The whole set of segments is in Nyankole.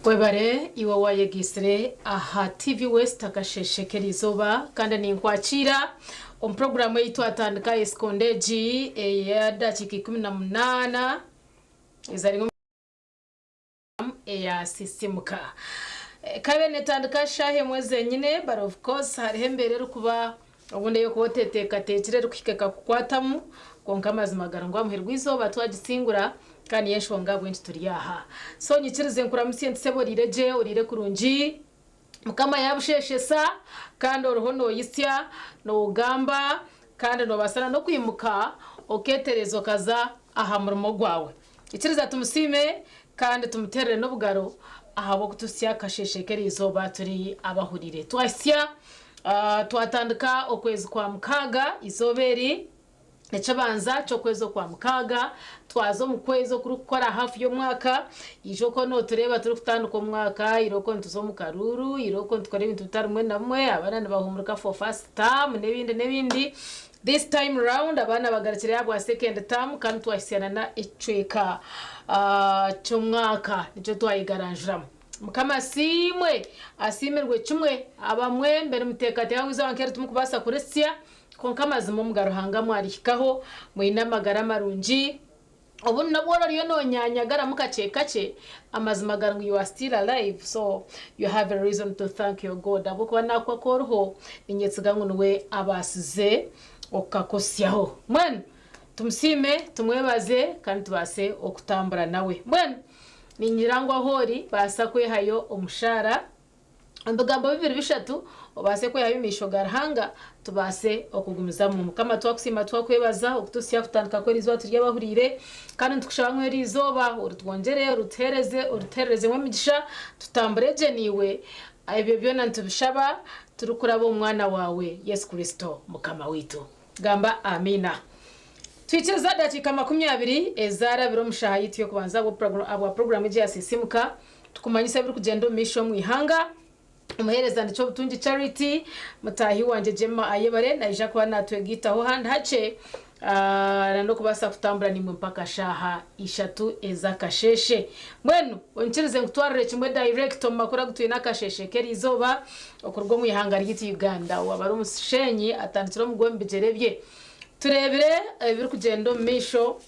Webare iwe owayegaitsire aha TV West akasheeshe k'erizooba kandi ninkwakiira omu puroguraamu ei twatandika esikonda egi ey'edakiika 18 ezari eya Sisimuka. Ekabaire netandika shaaha emwe zenyine but of course hariho embeera erikuba obundi ey'okuba oteteekateekire erikuhika ekakukwatamu kwonka amazima gari ngu aha muheru gw'eizooba twagisingura kandi niyo enshonga ahabw'enki turi aha. So nyikirize nkuramutsye nti sebo oriire gye, oriire kurungi, Mukama yabusheeshesa kandi oriho noyitsya, nogamba kandi nobaasa na n'okwimuka okeetereeza okaza aha murimo gwawe. Ikiriza tumusiime kandi tumuteerere n'obugaro ahabw'okutuhitsya akasheeshe k'eriizooba turi abahuriire. Twahitsya twatandika okwezi kwa mukaaga eizooba eri. Ekibanza ky'okwezi Okwamukaaga, twaza omu kwezi okurikukora hafu y'omwaka. Ija okwo nootureeba turikutandika omwaka, ira okwo nituza omu karuuru, ira okwo nitukora ebintu bitari bimwe na bimwe, abaana nibahuumurika for first term n'ebindi n'ebindi. This time round abaana bagarukireyo ahabwa second term kandi twahitsya na ekicweka ky'omwaka nikyo twayegaranjuramu. Mukama asiimwe, asiimirwe kimwe. Abamwe mbere nimuteekateeka ngu eizooba nk'eri timukubaasa kuritsya. Kwonka amazima omuga Ruhanga mwarihikaho mwine amagara marungi, obundi nobu ori oriyo nonyanyagaramu kakye kakye, amazima gari ngu you are still alive so you have a reason to thank your God ahabw'okuba nakuha ku oriho ninyetsiga ngu niwe abaasize okukakuhitsyaho. Mbwenu tumusiime, tumwebaze kandi tubaase okutambura nawe. Mbwenu ningira ngu ahu ori baasa kwehayo omushaara. Omu bigambo bibiri bishatu obaase kwehayo omu maisho ga Ruhanga tubaase okugumizamu. Mukama twakusiima twakwebaza okutuhitsya kutandika kw'eriizooba turi abahuriire kandi nitukushaba ngu eriizooba oritwongyere orituheereze orituheererezemu emigisha tutambure gye naiwe. Ebyo byona nitubishaba turikuraba omu mwana waawe Yesu Kristo Mukama waitu. Gamba Amiina. Tuhikirize edakiika 20 ezaarabire omu shaaha yaitu y'okubanza ahabwa puroguraamu egi eya Sisiimuka. Tukumanyise ebirikugyenda omu maisho omu ihanga. Omuheereza ni Kyobutungi Charity, mutaahi wangye Gemma Ayebare naija kuba naatwegaitaho handi hakye n'okubaasa kutambura naimwe mpaka shaaha ishatu ez'akasheeshe. Mbwenu onyikirize nkutwarire kimwe direct omu makuru agu twine akasheeshe k'eriizooba okuruga omu ihanga ryaitu Uganda. Owaaba ari omushenyi atandikire omuguha omu bigyere bye. Tureebire ebirikugyenda omu maisho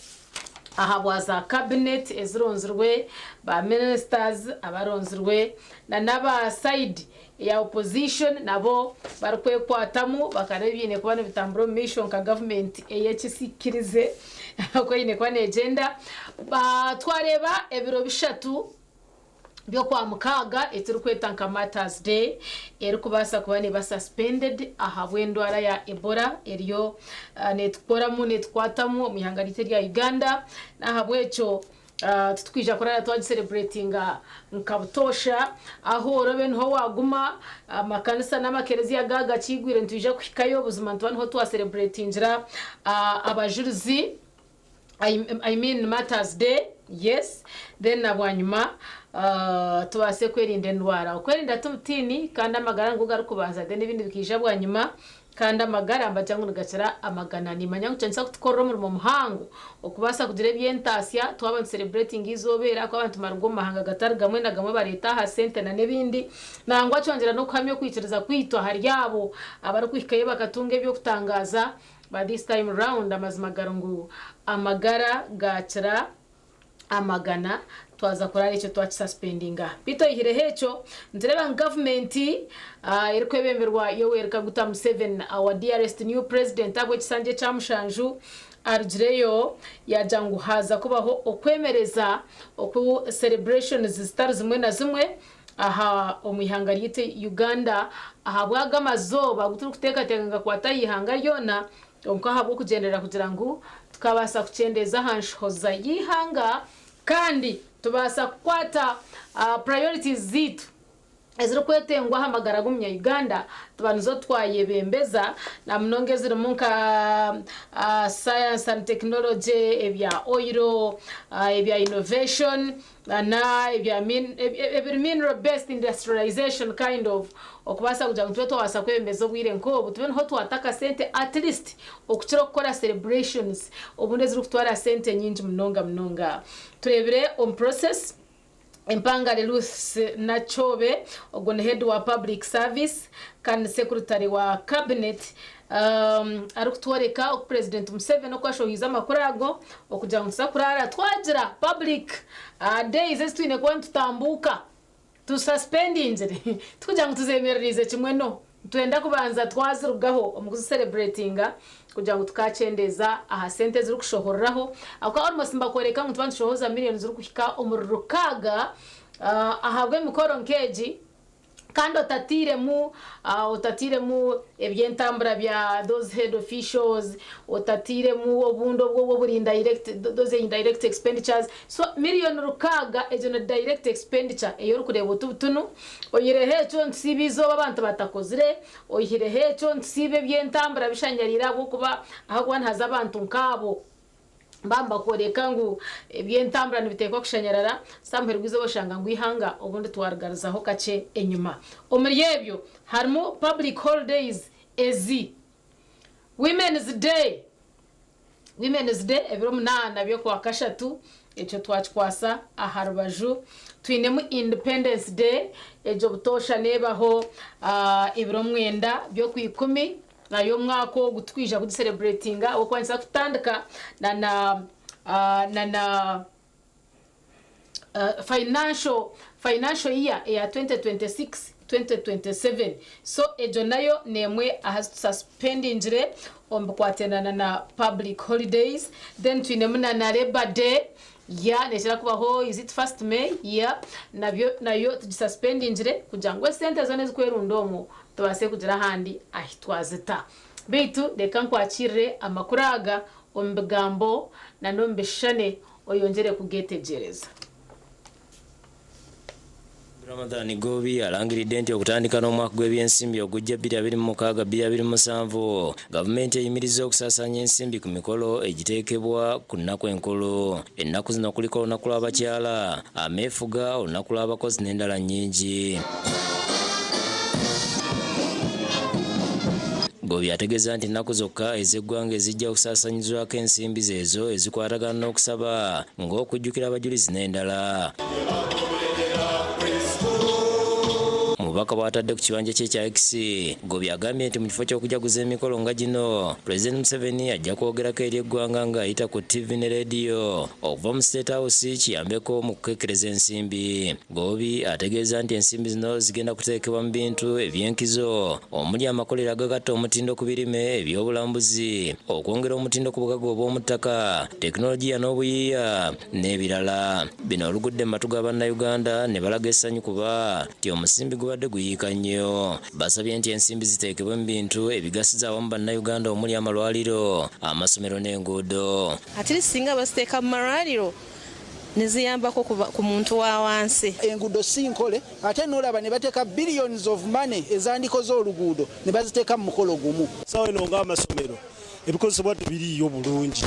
ahabwa za cabinet ezironzirwe, ba ministers abaronzirwe na n'aba side eya opposition nabo barikwekwatamu bakareeba ebiine kuba nibitambura omu maisho nka gavumenti ey'ekisikirize oku eine kuba neegyenda. Twareeba ebiro bishatu by'Okwamukaaga ekirikwetwa nka Martyrs Day erikubaasa kuba neeba suspended ahabw'endwara ya Ebola eriyo netukoramu netukwatamu omu ihanga ryaitu erya Uganda. N'ahabw'ekyo titurikwija kurara twagisereburetinga nka butoosha. Ahu ori niho waaguma, amakanisa n'amakereziya gaaba gakiigwire nitwija kuhikayo buzima nituba niho twasereburetingira abajurizi. I mean Martyrs Day, yes, then na bwanyima tubaase kwerinda endwara. Okwerinda ti butiini kandi amagara nigo garikubanza then ebindi bikaija bwanyima kandi amagara nibagira ngu nigakira amagana. Nimanya ngu nikyo kutukorera omurimo muhango okubaasa kugira eby'entaasya twaba nitusereburetinga eizooba eri ahakuba abantu nibaruga omu mahanga gatari gamwe na gamwe bareeta aha sente n'ebindi. Nangwa kyongyera n'okuhamya okwikiriza kwaitu ahari abo abarikuhikayo bakatunga eby'okutangaaza. But this time round amazima gari ngu amagara gakira amagana twaza kurara ekyo twakisuspendinga. Beitu oyihireho ekyo nitureeba ngu gavumenti erikwebemberwa Yoweri Kaguta Museveni our dearest new president ahabw'ekisanja ekya mushanju arugireyo yaagira ngu haaza kubaho okwemereza oku celebrations zitari zimwe na zimwe aha omu ihanga ryaitu Uganda ahabw'ago amazooba agu turikuteekateeka ngu gakwata aha ihanga ryona kwonka ahabw'okugyenderera kugira ngu tukabaasa kukyendeeza aha nshohoza y'eihanga kandi tubaasa kukwata priorities zaitu ezirikwetengwa aha magara g'omunya Uganda tuba nizo twayebembeza na munonga ezirimu nka science and technology, ebya oil, ebya innovation na ebya ebiri mineral based industrialization kind of okubaasa kugira ngu tube twabaasa kwebembeza obwire nk'obu tube niho twata akasente at least okukira okukora celebrations obundi ezirikutwara sente nyingi munonga munonga. Tureebire omu process. Empangare Ruth Nakyobe, ogwo ni Head wa Public Service kandi Secretary wa Cabinet arikutworeka oku Purezidenti Museveni oku ashohoize amakuru ago okugira ngu nituza kuraara twagira public days ezi twine kuba nitutambuuka tususpendingire tikugira ngu tuzemereriize kimwe no. Nitwenda kubanza twazirugaho omu kuzisereburetinga kugira ngu tukakyendeeza aha sente ezirikushohoreraho ahabw'okuba almost nibakworeka ngu nituba nitushohoza miriyoni zirikuhika omuri rukaaga ahabw'emikoro nk'egi kandi otatairemu otatairemu eby'entambura bya those head officials, otatairemu obundi obwo oburi indirect those indirect expenditures so miriyoni rukaaga egyo ni direct expenditure ei orikureeba oti butunu. Oihireho ekyo, nitusiiba eizooba abantu batakozire. Oihireho ekyo, nitusiiba eby'entambura bishanyariire ahabw'okuba ahakuba nihaza abantu nk'abo. Baaba nibakworeka ngu eby'entambura nibiteekwa kushanyarara, so aha muheru gw'eizooba oshanga ngu eihanga obundi twarigarizaho kakye enyima. Omuri ebyo harimu public holidays ezi, Women's Day, Women's Day ebiro munaana by'okwakashatu, ekyo twakikwasa aha rubaju. Twinemu Independence Day, egyo butoosha neebaho ebiro mwenda by'okwikumi, nayo omwaka ogu tikwija kugisereburetinga ahabw'okuba nikiza kutandika na na na na financial financial year eya 2026 2027 so egyo nayo nemwe aha zitususpendingire omu bikwatirana na public holidays then twinemu na na labour day ya nekira kubaho is it first May ya nabyo nayo tugisuspendingire kugira ngu esente zona ezikwerunda omwo tubaase kugira ahandi ahi twazita beitu reka nkwakirire amakuru aga omu bigambo na n'omu bishushane oyongyere kugeetegyereza. Ramadhan Ggoobi alangiridde nti okutandika n'omwaka gw'ebyensimbi ogujja 2026, 2027, gavumenti eyimirizza okusaasaanya ensimbi ku mikolo egiteekebwa ku nnaku enkulu. Ennaku zino kuliko olunaku lw'abakyala, ameefuga, olunaku lw'abakozi n'endala nnyingi. Ggoobi ategeeza nti ennaku zokka ez'eggwanga ezijja okusaasanyizwako ensimbi zeezo ezikwatagana n'okusaba ng'okujjukira abajulizi n'endala. Mu bubaka bw'atadde ku kibanja kye ekya X, Ggoobi agambye nti mu kifo ky'okujaguza emikolo nga gino, Pulezidenti Museveni ajja kwogerako eri eggwanga ng'ayita ku ttivvi ne leediyo okuva mu State House kiyambeko mu kukekkereza ensimbi. Ggoobi ategeeza nti ensimbi zino zigenda kuteekebwa mu bintu eby'enkizo omuli amakolero agagatta omutindo ku birime, ebyobulambuzi, okwongera omutindo ku bugagga obw'omu ttaka, tekinologiya n'obuyiiya n'ebirala. Bino olugudde mu matu ga Bannayuganda ne balaga essanyu kuba nti omusimbi gubadde guyiika nnyo. Basabye nti ensimbi ziteekebwe mu bintu ebigasiza awamu Bannayuganda omuli amalwaliro, amasomero n'enguudo. At least singa baziteeka mu malwaliro ne ziyambako ku muntu wa wansi. Enguudo si nkole ate n'olaba ne bateeka billions of money ezandikoze oluguudo ne baziteeka mu mukolo gumu. Ssaawa eno ng'amasomero ebikozesebwa tebiriiyo bulungi,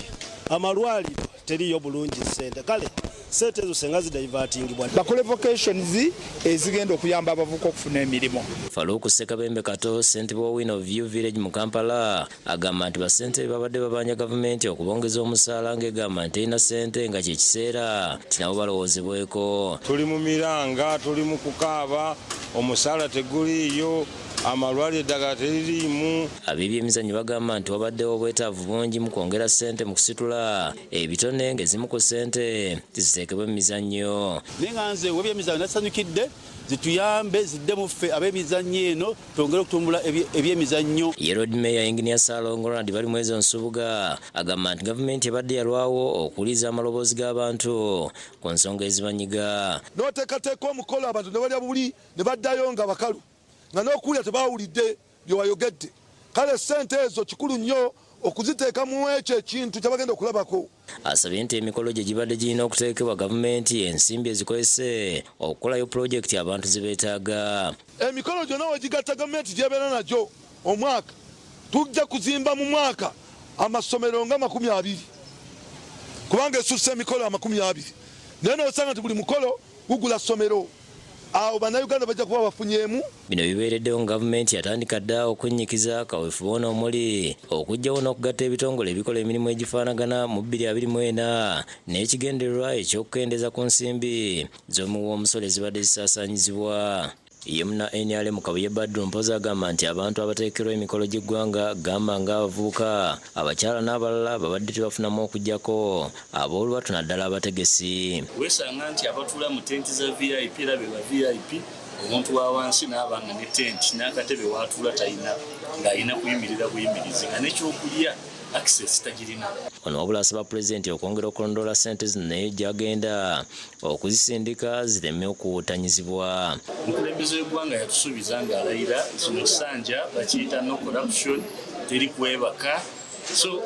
amalwaliro teriiyo bulungi ssente kale ssente ezo senga zidaivatingibwa. Bakole vocations ezigenda okuyamba abavubuka okufuna emirimu. Farouk Ssekabembe Kato, ssentebe wa Win of View Village mu Kampala Agamba nti bassentebe babadde babanja gavumenti okubongeza omusaala ng'egamba nti terina ssente nga kye kiseera nti nabo balowoozebweko. Tuli mu miranga, tuli mu kukaaba, omusaala teguliiyo, amalwaliro eddagala teririimu. Ab'ebyemizannyo bagamba nti wabaddewo obwetaavu bungi mu kwongera ssente mu kusitula ebitone ng'ezimu ku ssente ziteekebwe mu mizannyo. Naye nga nze ow'ebyemizannyo nasanyukidde zituyambe ziddemu ffe ab'emizannyo eno twongere okutumbula ebyemizannyo. Ye Lord Mayor Yinginiya Ssaalongo Ronald Balimwezo Nsubuga agamba nti gavumenti ebadde yalwawo okuwuliriza amaloboozi g'abantu ku nsonga ezibanyiga. N'oteekateeka omukolo abantu ne balya buli ne baddayo nga bakalu nga n'okuwulira tebawulidde bye wayogedde. Kale ssente ezo kikulu nnyo okuziteeka mu ekyo ekintu kye bagenda okulabako. Asabye nti emikolo gye gibadde girina okuteekebwa gavumenti ensimbi ezikozese okukolayo pulojekiti abantu ze beetaaga. Emikolo gyonna wegigatta gavumenti gy'ebeera nagyo omwaka, tujja kuzimba mu mwaka amasomero nga 20 kubanga esussa emikolo 20 naye n'osanga nti buli mukolo gugula ssomero. Awo Bannayuganda bajja kuba bafunyeemu. Bino bibeereddewo nga gavumenti yatandika dda okunnyikiza kaweefube ono omuli okuggyawo n'okugatta ebitongole ebikola emirimu egifaanagana mu 2024 n'ekigendererwa eky'okukendeeza ku nsimbi z'omuwi w'omusolo ezibadde zisaasaanyizibwa. Ye munna nrm Kabuye Badru Mpoza agamba nti abantu abateekerwa emikolo gy'eggwanga gamba nga abavubuka, abakyala n'abalala babadde tebafunamu okuggyako ab'olubatu naddala abategesi. Weesanga nti abatuula mu tenti za VIP era be ba VIP, omuntu wa wansi n'aba nga ne tenti n'akatebe w'atuula talina, ng'alina kuyimirira buyimirizi nga n'ekyokulya access tagirina. Ono wabula asaba Pulezidenti okwongera okulondoola ssente zino naye gy'agenda okuzisindika zireme okuwuutanyizibwa. Omukulembeze w'eggwanga yatusuubiza ng'alayira kino kisanja bakiyita no corruption, teri kwebaka so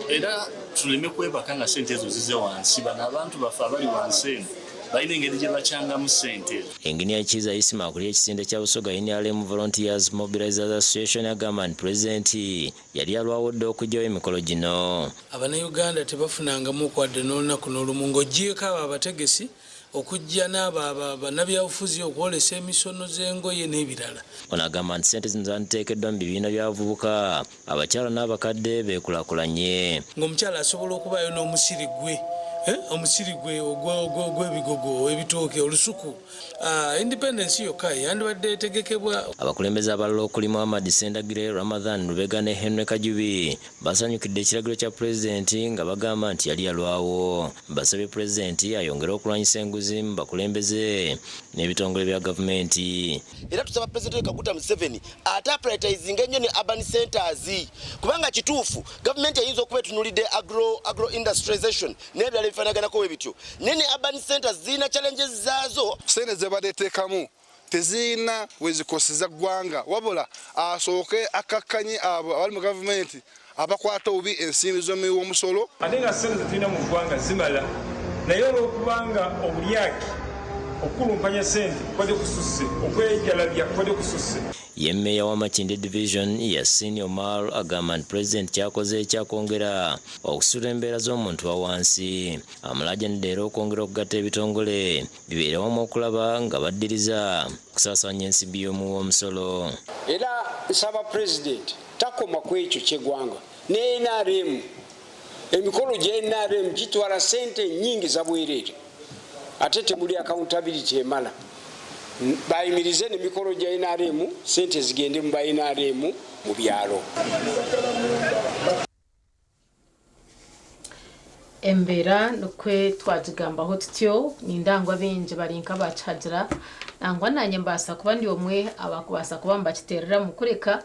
era tuleme kwebaka nga ssente ezo zize wansi. Bano abantu baffe abali wansi eno balina engeri gye bakyangamu ssente ezo. Engineer Kiiza Isma akulira ekisinde kya Busoga nrm Volunteers Mobilizers Association agamba nti Pulezidenti yali alwawo dda okuggyawo emikolo gino. Abannayuganda tebafunangamu wadde n'olunaku n'olumu ng'oggyeeko abo abategesi okujja n'abo bannabyabufuzi okwolesa emisono z'engoye n'ebirala. Ono agamba nti ssente zino zanditeekeddwa mu bibiina by'abavubuka, abakyala n'abakadde beekulaakulanye. Ng'omukyala asobola okubaayo n'omusiri gwe, omusiri gwe ogw'ebigogo, ebitooke, olusuku. Independence yokka yandibadde etegekebwa. Abakulembeze abalala okuli Muhammad Ssendagire, Ramadhan Lubega ne Henry Kajubi basanyukidde ekiragiro kya Pulezidenti nga bagamba nti yali yalwawo. Basabye Pulezidenti ayongere okulwanyisa enguzi mu bakulembeze n'ebitongole bya gavumenti. Era tusaba Pulezidenti Yoweri Kaguta Museveni ate aprioritizing ennyo ne urban centers, kubanga kituufu gavumenti eyinza okuba etunuulidde agro industrialization n'ebirala ebifaanaganako bwe bityo, naye ne urban centers zirina challenges zaazo. Ssente ze bateekamu tezirina we zikoseza ggwanga, wabula asooke akkakkanye abo abali mu gavumenti abakwata obubi ensimbi z'omuwi w'omusolo. Ate nga ssente ze tulina mu ggwanga zimala, naye olw'okubanga obulyake, okukulumpanya ssente kubadde kususse, okwejalabya kubadde kususse. Ye mmeeya wa Makindye Division, Yasin Omar agamba nti Pulezidenti ky'akoze kyakwongera okusitula embeera z'omuntu wa wansi. Amulaajanidde era okwongera okugatta ebitongole bibeere wamu okulaba nga baddiriza okusaasaanya ensimbi y'omuwi w'omusolo. Era nsaba Pulezidenti takoma ku ekyo ky'eggwanga ne nrm. Emikolo gya nrm gitwala ssente nnyingi zabwereere ate temuli accountability emala. Bayimirize nemikolo gya nrm, ssente zigende mu ba nrm mu byalo. Embeera nikwo twagigambaho tutyo, nindeeba ngu abaingi bari nk'abakihagira, nangwa naanye mbaasa kuba ndi omwe abarikubaasa kuba nibakiteereramu kureka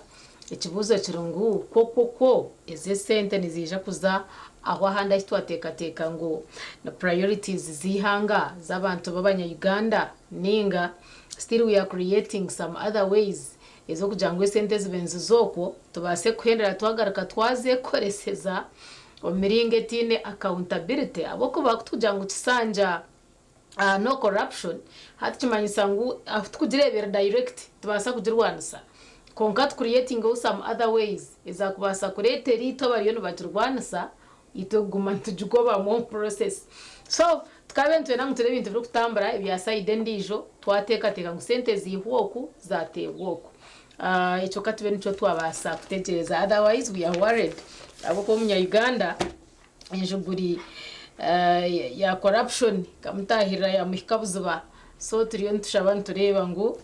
ekibuuzo kiri ngu kwo kwo kwo ezi esente niziija kuza aho ahandi ahu twateekateeka ngu ni priorities z'eihanga z'abantu b'abanya-Uganda ninga still we are creating some other ways ez'okugira ngu esente zibe niziza okwo tubaase kuhendera twagaruka twazekoreseza omu miringo etaine accountability ahabw'okuba kutukugira ngu kisanja no corruption hati kimanyisa ngu ahu tukugireebera direct tubaasa kugirwanisa kwonka tu creatingeho some other ways ezakubaasa kureetera itwe abariyo nibagirwanisa itwe kuguma nitugigobamu omu process. So tukabe nitwenda ngu turebe ebintu birikutambura ebya side endiijo twateekateeka ngu sente ziihwa oku zateebwa oku. Ekyo katube nikyo twabaasa kutegyereza, otherwise we are worried ahabw'okuba omunya-Uganda enjuguri ya corruption ekamutaahirira yamuhika buziba. So turiyo nitushaba nitureeba ngu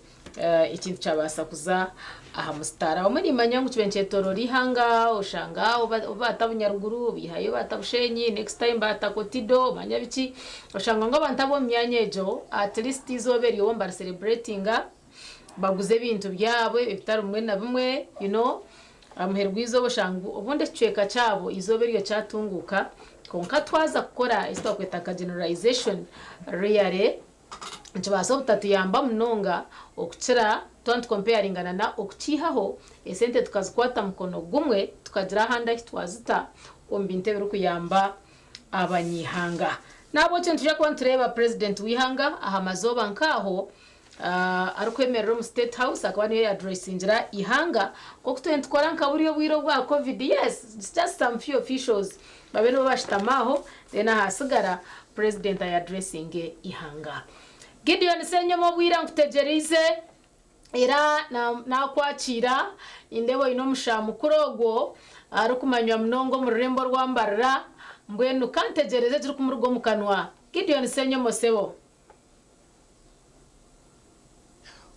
ekintu kyabaasa kuza aha musitaara. Abamwe nimanya ngu kibe nikyetooroora eihanga, oshanga baata Bunyaruguru, baihayo baata Bushenyi, next time baata Kotido, manya biki. Oshanga ngu abantu ab'omu myanya egyo at least eizooba eryo bo nibaricelebratinga, baguza ebintu byabo ebitari bimwe na bimwe, aha muheru gw'eizooba oshanga obundi ekicweka kyabo eizooba eryo kyatunguuka. Kwonka twaza kukora eki twakweta nka generalization, really nikibaasa obutatuyamba munonga okukira twaba nitukomparingana na okukiihaho esente tukazikwata mukono gumwe tukagira ahandi ahu twazita omu bintu ebirikuyamba abanyaihanga. Nahabwekyo nitwija kuba nitureeba Purezidenti w'eihanga aha mazooba nk'aho arikwemerera omu State House akaba niyo yadressingira eihanga nk'oku twena nitukora nka buri obwire obwa Covid. Yes, it's just some few officials babe nibo bashutama aho then ahasigara Purezidenti ayadressinge eihanga. Gideon Ssenyomo obwira nkutegyereize era nakwakiira nindeeba oine omushaha mukuru ogwo arikumanywa munonga omu rurembo orwa Mbarara mbwenu kantegyereze ekirikumuruga omu kanwa. Gideon Ssenyomo sebo.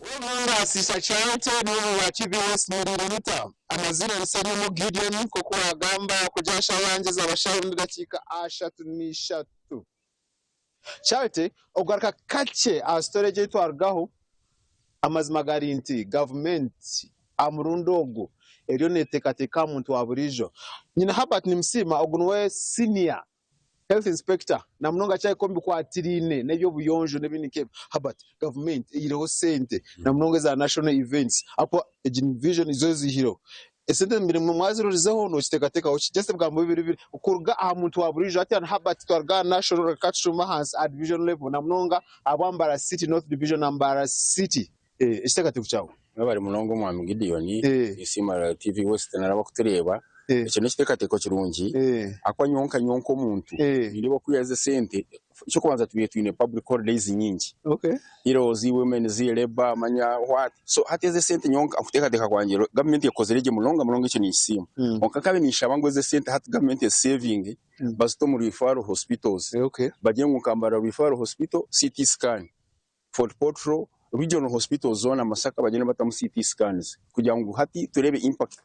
Webale Charity n'obu wa TVS Muriire muta? Amaziina ni Ssenyomo Gideon nk'oku wagamba kugira shaaha yangye zaaba shaaha emwe n'edakiika 33. Charity, okugaruka kakye aha story egi ei twarugaho, amazima gari nti gavumenti aha murundi ogu eriyo neteekateeka aha muntu wa buriijo. Nyine Herbert Nimusiima ogu niwe senior health inspector namunonga akyahika omu bikwatiraine n'eby'obuyonjo n'ebindi nk'ebyo. Herbert, gavumenti eihireho sente namunonga eza national events ahabw'okuba egi ni vision zo eziihireho. Esente emirimo mwazirorizeho nokiteekateekaho ki? Just ebigambo bibiri bibiri kuruga aha muntu wa buriijo hati hanu Herbert twaruga aha national reka tushuume ahansi aha division level namunonga ahabwa Mbarara City North Division na Mbarara City. Ekiteekateeko kyawe? Mwebare munonga Omwami Gideon, Ninsiima TV West n'abakutureeba. Ekyo n'ekiteekateeko kirungi ahakuba nyowe nka nyowe nk'omuntu nindeeba ku ezi esente, eky'okubanza tubaire twine public holidays nyingi, Heroes, Women's, Labour, manya what, so hati ezi esente nyowe omu kuteekateeka kwangye gavumenti ekozire gye munonga munonga ekyo ninkisiima. Kwonka nkabaire ninshaba ngu ezi esente hati gavumenti ezisevinge bazite omu referral hospitals, bagire ngu nka Mbarara referral hospital CT scan. Fort Portal Regional Hospital zoona Masaka bagyende batamu CT scans kugira ngu hati tureebe impact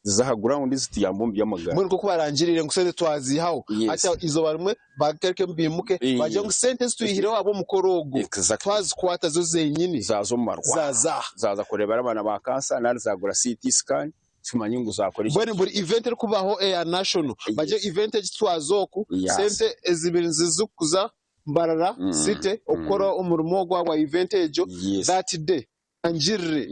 zize aha ground zituyambe omu by'amagara. Mbwenu nk'oku barangiriire ngu sente twaziihaho, Yes. hati eizooba rimwe bagaruke biimuke bagire ngu sente ezi twihireho ahabw'omukoro ogu twazikwata zo zenyini Zaaza omu marwariro. zaaza aha. Zaaza kureebera abaana ba kansa nari zaagura CT scan tumanye ngu zaakora eki. Mbwenu buri event erikubaho eya national bagire event egi twaza oku, Yes. sente ezibiri nizikuza Mbarara City okukora omurimo ogwo ahabwa event egyo that day angirire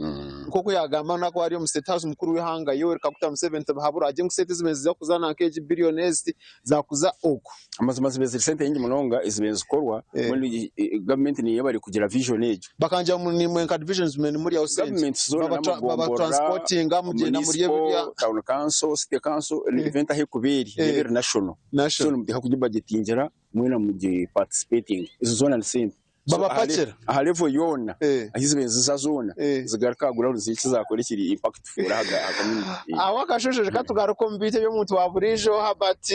nkoku yagamba naku ari omu State House mukuru w'eihanga Yoweri Kaguta Museveni Tibuhaburwa agire ngu sente ezibaire niziza kuza nanka egi billion ezi zakuza oku. Amazima zibaire ziri sente nyingi munonga ezibaire nizikorwa mbwenu gavumenti niyo yebare kugira vision egyo. Bakangira ngu nimwe nka divisions mwe nimuryaho sente Gavumenti zoona baba n'amagomborora, transportinga mugyenda murya ebirya. municipal, town council, city council, event ahu ekuba eri neeba eri national so nimuteekwa kugibajetingira Mwena mugi participating ezo zoona ni sente. So Babapakira. aha level yoona ahi zibaire niziza zoona zigaruka aha ground ziine eki zakora ekiri impactful aha community. Aho akashusho katugaruka omu bintu eby'omuntu wa buriijo Herbert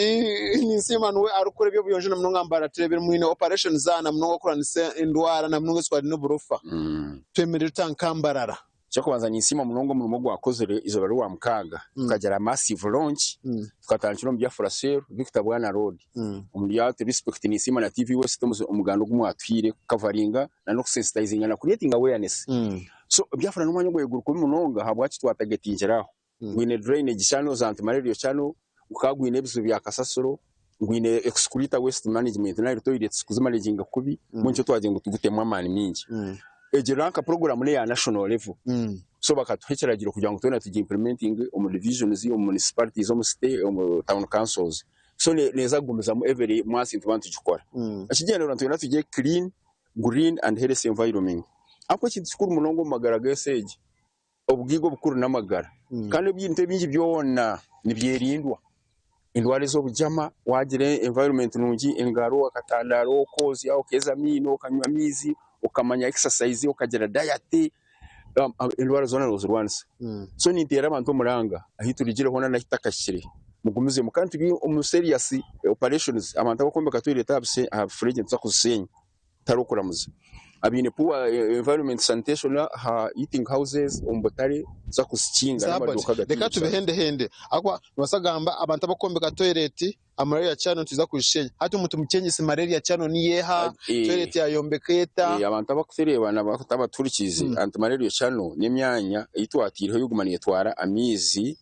Ninsiima niwe arikukora eby'obuyonjo na munonga Mbarara tureebire mwine operations aha na munonga okurwanisa endwara na munonga ezitwariire n'oburofa. Twemerere tuta nka Mbarara? Eky'okubanza ninsiima munonga omurimo ogu wakozire eizooba ry'Orwamukaaga tukagira massive launch tukatandikira omu Biafra Cell, Victor Bwana Road omuri that respect ninsiima na TV West omuganda ogu mwatuhaire kukavaringa na n'okusensitizinga na creating awareness. So Biafra n'omwanya ogw'ahaiguru kubi munonga ahabwaki twatagetingire aho gwine drainage channels anti malaria channel gukaba gwine ebizibu bya kasasiro gwine excreta waste management nari toilets kuzimanaginga kubi mbwenu nikyo twagira ngu tugutemu amaani mingi. Egyo ranka program neya national level so bakatuha ekiragiro kugira ngu twena tugi implementinge omu divisions, omu municipalities, omu city, omu town councils so neza kugumizamu every month nituba nitugikora. Ekigyendererwa nitwenda tugire clean, green and healthy environment ahabw'okuba ekintu kikuru munonga omu magara g'ensi egi Obugaiga obukuru n'amagara. Kandi ebintu ebingi byona nibyerindwa. Endwara ez'obugyama, waagira environment nungi, engaro, akatandaaro, okoozya, okeeza amaino, okanywa amaizi, okamanya exercise, okagira diet, endwara zoona noozirwanisa. So ninteera abantu omuranga ahu turugire hoona n'ahu tutakahikire, mugumizemu. Kandi turi omu serious operations, abantu abarikwombeka toilet aha bifuregye nituza kuzisheenya. Tihariho kuramuza. Abaine poor environment sanitation aha eating houses omu butare tuza kuzikinga n'amaduuka Reka agataine busaasi. tubihendehende ahakuba nobaasa kugamba abantu abarikwombeka toilet aha malaria channel nituza kuzishenya. Hati omuntu mukyenyise malaria channel niyo eha? Toilet yayombeka eta? Abantu abarikutureeba n'abatuhurikiize, anti malaria channel n'emyanya ei twataireho ey'okuguma neetwara amaizi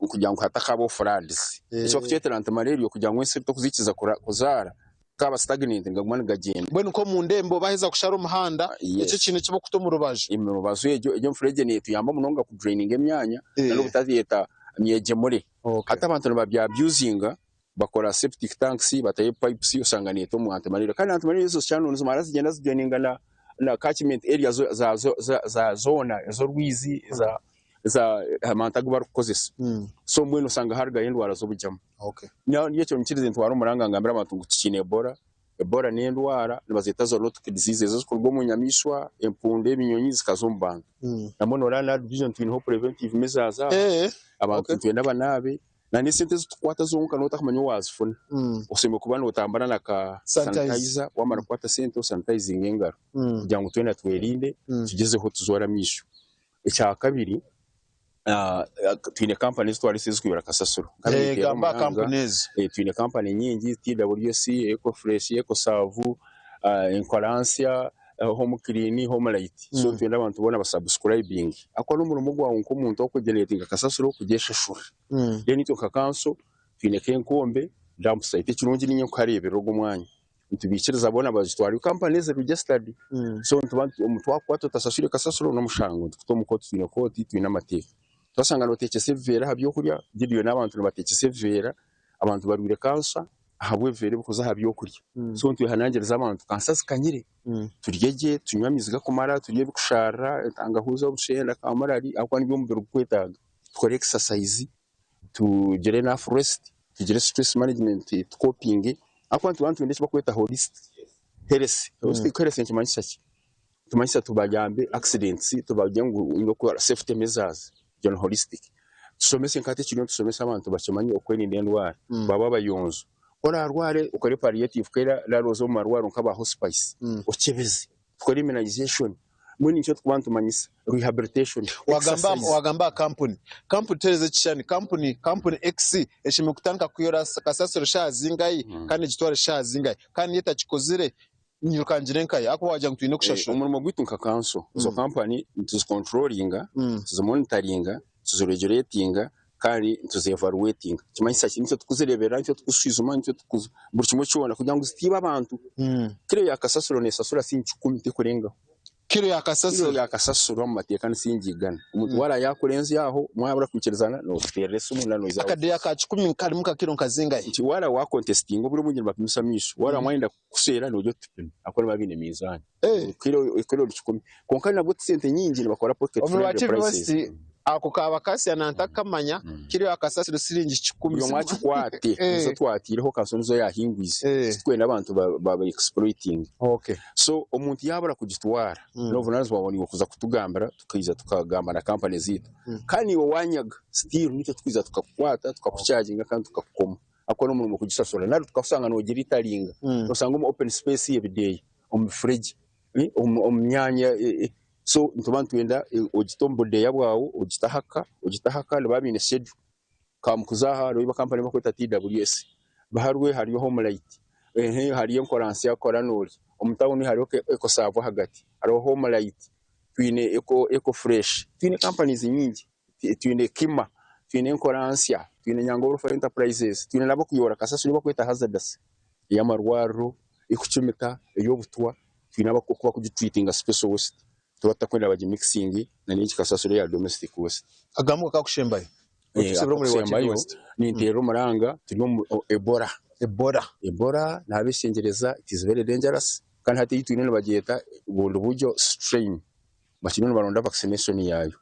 kugira ngu hatakabaho floods. Eki barikukyetera anti malaria kugira ngu ensi tokuzikiza kuzaara. Gaba stagnant nigaguma nigagyenda. Mbwenu nk'omu ndembo baaheza kushara omuhanda, ekyo ekintu eki barikuta omu rubaju. Omu rubaju egyo egyo emufuregye neetuyamba munonga ku draininga emyanya n'obutareeta myegyemure. Hati abantu nibabya abusinga bakora septic tanks batayo pipes oshanga neeta omu anti-malaria. Kandi anti-malaria ezo channel nizimara zigyenda zidraininga na na catchment area za zoona ez'orwizi eza eza abantu agu barikukozesa. So mbwenu oshanga harugayo endwara z'obugyema. Nyowe ekyo nyikirize ntware omuranga ngambire abantu ngu tikiine Ebola. Ebola n'endwara nibazeeta zoonotic diseases ezirikuruga omu nyamaishwa, empundu, ebinyonyi zikaza omu bantu. Nambwenu noreeba na division twineho preventive measures aha, abantu nitwenda banaabe na n'esente ezi tukukwata zonka nooba otakumanya ou waazifuna. Oshemereire kuba nootambura na ka sanitizer waamara kukwata sente osanitayizinge engaro kugira ngu twena twerinde tugyezeho tuzoore amaisho. Ekyakabiri, twine kampani ezi twareetsire ezirikwibura kasasiro. Gamba aha kampuni ezo. Twine kampani nyingi, TWC, Ecofresh, Ecoserve, Enkoransya, Home Clean, Home Light. So nitwenda abantu boona basabusikurayibinge. Ahakuba n'omurimo gwawe nk'omuntu orikugeneretinga kasasiro kugyeshashura. Then itwe nka kanso twine nk'enkombe dump site. Ekirungi niinye nkuhareeberera ogwo mwanya. Nitubaikiriza boona bazitware. Kampani ezi registered. So nituba omuntu waakukwata otasaswire kasasiro n'omushango nitukuta omu kooti twine kooti twine amateeka. Twashanga nooteekyesa ebiveera aha byokurya, Gideon n'abantu nibateekyesa ebiveera, abantu barwaire kansa ahabw'ebiveera ebirikuza aha byokurya. So nitwehanangiriza abantu kansa zikanyire, turye gye, tunywe amaizi garikumara, turye ebirikushaarira, entangahuzi, obushenda, kaamurari ahabw'okuba nibyo omubiri gurikwetaaga. Tukore exercise. Tugire enough rest, tugire stress management, tukopinge ahakuba nituba nitwenda eki barikweta holistic health. Holistic health nikimanyisa ki? Nikimanyisa tubayambe accidents, tubagire ngu nokukora safety measures, egyo ni holistic. Tushomese nka hati ekiriyo nitushomesa abantu bakimanye okwerinda endwara, babe abayonjo. Ku oraarware okore palliative care nari oze omu marwariro nk'aba hospice okyebeze. Tukore immunization, mbwenu nikyo turikuba nitumanyisa rehabilitation, Wagamba exercise. wagamba aha kampuni. Kampuni tuhereze ekishushani. Kampuni kampuni X eshemereire kutandika kuyora kasasiro shaaha zingahi kandi egitware shaaha zingahi? Kandi yo etakikozire nyiruka ngire nkahi ahakuba wagira ngu twine kushashura. Omurimo gwaitu nka kanso, ezo kampani nituzikonturoringa, tuzimonitaringa, tuzireguretinga kandi nituzevaluwetinga. Nikimanyisa ki? Nitwe turikuzireeberera, nitwe turikuzishwijuma, nitwe turikuzi buri kimwe kyona kugira ngu zitiiba abantu. Kiro ya kasasiro neesasura siringi kikumi terikurengaho. Kiro ya kasasiro? Kiro ya kasasiro omu mateeka ni siringi igana. Omuntu waaba yaakurenze aho, mwabura kwikirizana, nootuteerera esimu nari noija aha Akadeeya ka kikumi karimu nka kiro nka zingahi? Nti waaba waakontesitinga obwire obwingi nibapimisa amaisho. Waaba mwayenda kukuseera noija otupime ahakuba nibaba baine minzaani. Kiro ori kikumi. Kwonka nabwo ti sente nyingi nibakora pocket Omuri friendly TV prices. West ako kaaba kasya nantakamanya kiro ya kasasiro siringi kikumi. Buri omwe akikwate nizo twateireho kanso nizo yahingwize titurikwenda abantu ba exploitinge. So omuntu yabura kugitwara nobuvunanizibwa bwawe niiwe kuza kutugambira tukaija tukagamba na kampani zaitu. Kandi niiwe wanyaga still nitwe tukwija tukakukwata tukakucharginga kandi tukakukoma ahakuba nomurimo kugisasura nari tukakushanga nogira itaringa noshanga omu open space yebideeya omu mifuregye omu myanya so nituba nitwenda ogite omu budeeya bwawe ogite ahaka ogite ahaka nibaba baine schedule kamukuza aha hariho kampani ei barikweta TWS baharwe hariyo home light hariyo enkora nsya kora nori omu tawuni hariho ecoserve ahagati hariho home light twine eco fresh twine companies nyingi twine kima twine enkora nsya twine Nyangorofa enterprises twine n'abarikuyora kasasiro ei barikweta hazardous ey'amarwariro, ey'okucumita, ey'obutwa, twine oku barikugitreatinga special waste tuba tutakwenda bagimikisinge na n'egi kasasiro eya domestic waste. Akagambo akakushembayo Akakusembayo ninteera omuranga turi omu Ebola. Ebola. Ebola nabeshengyereza it is very dangerous kandi hati ei twine nibagyeta Bundibugyo strain bakiriyo nibaronda vaccination yaayo.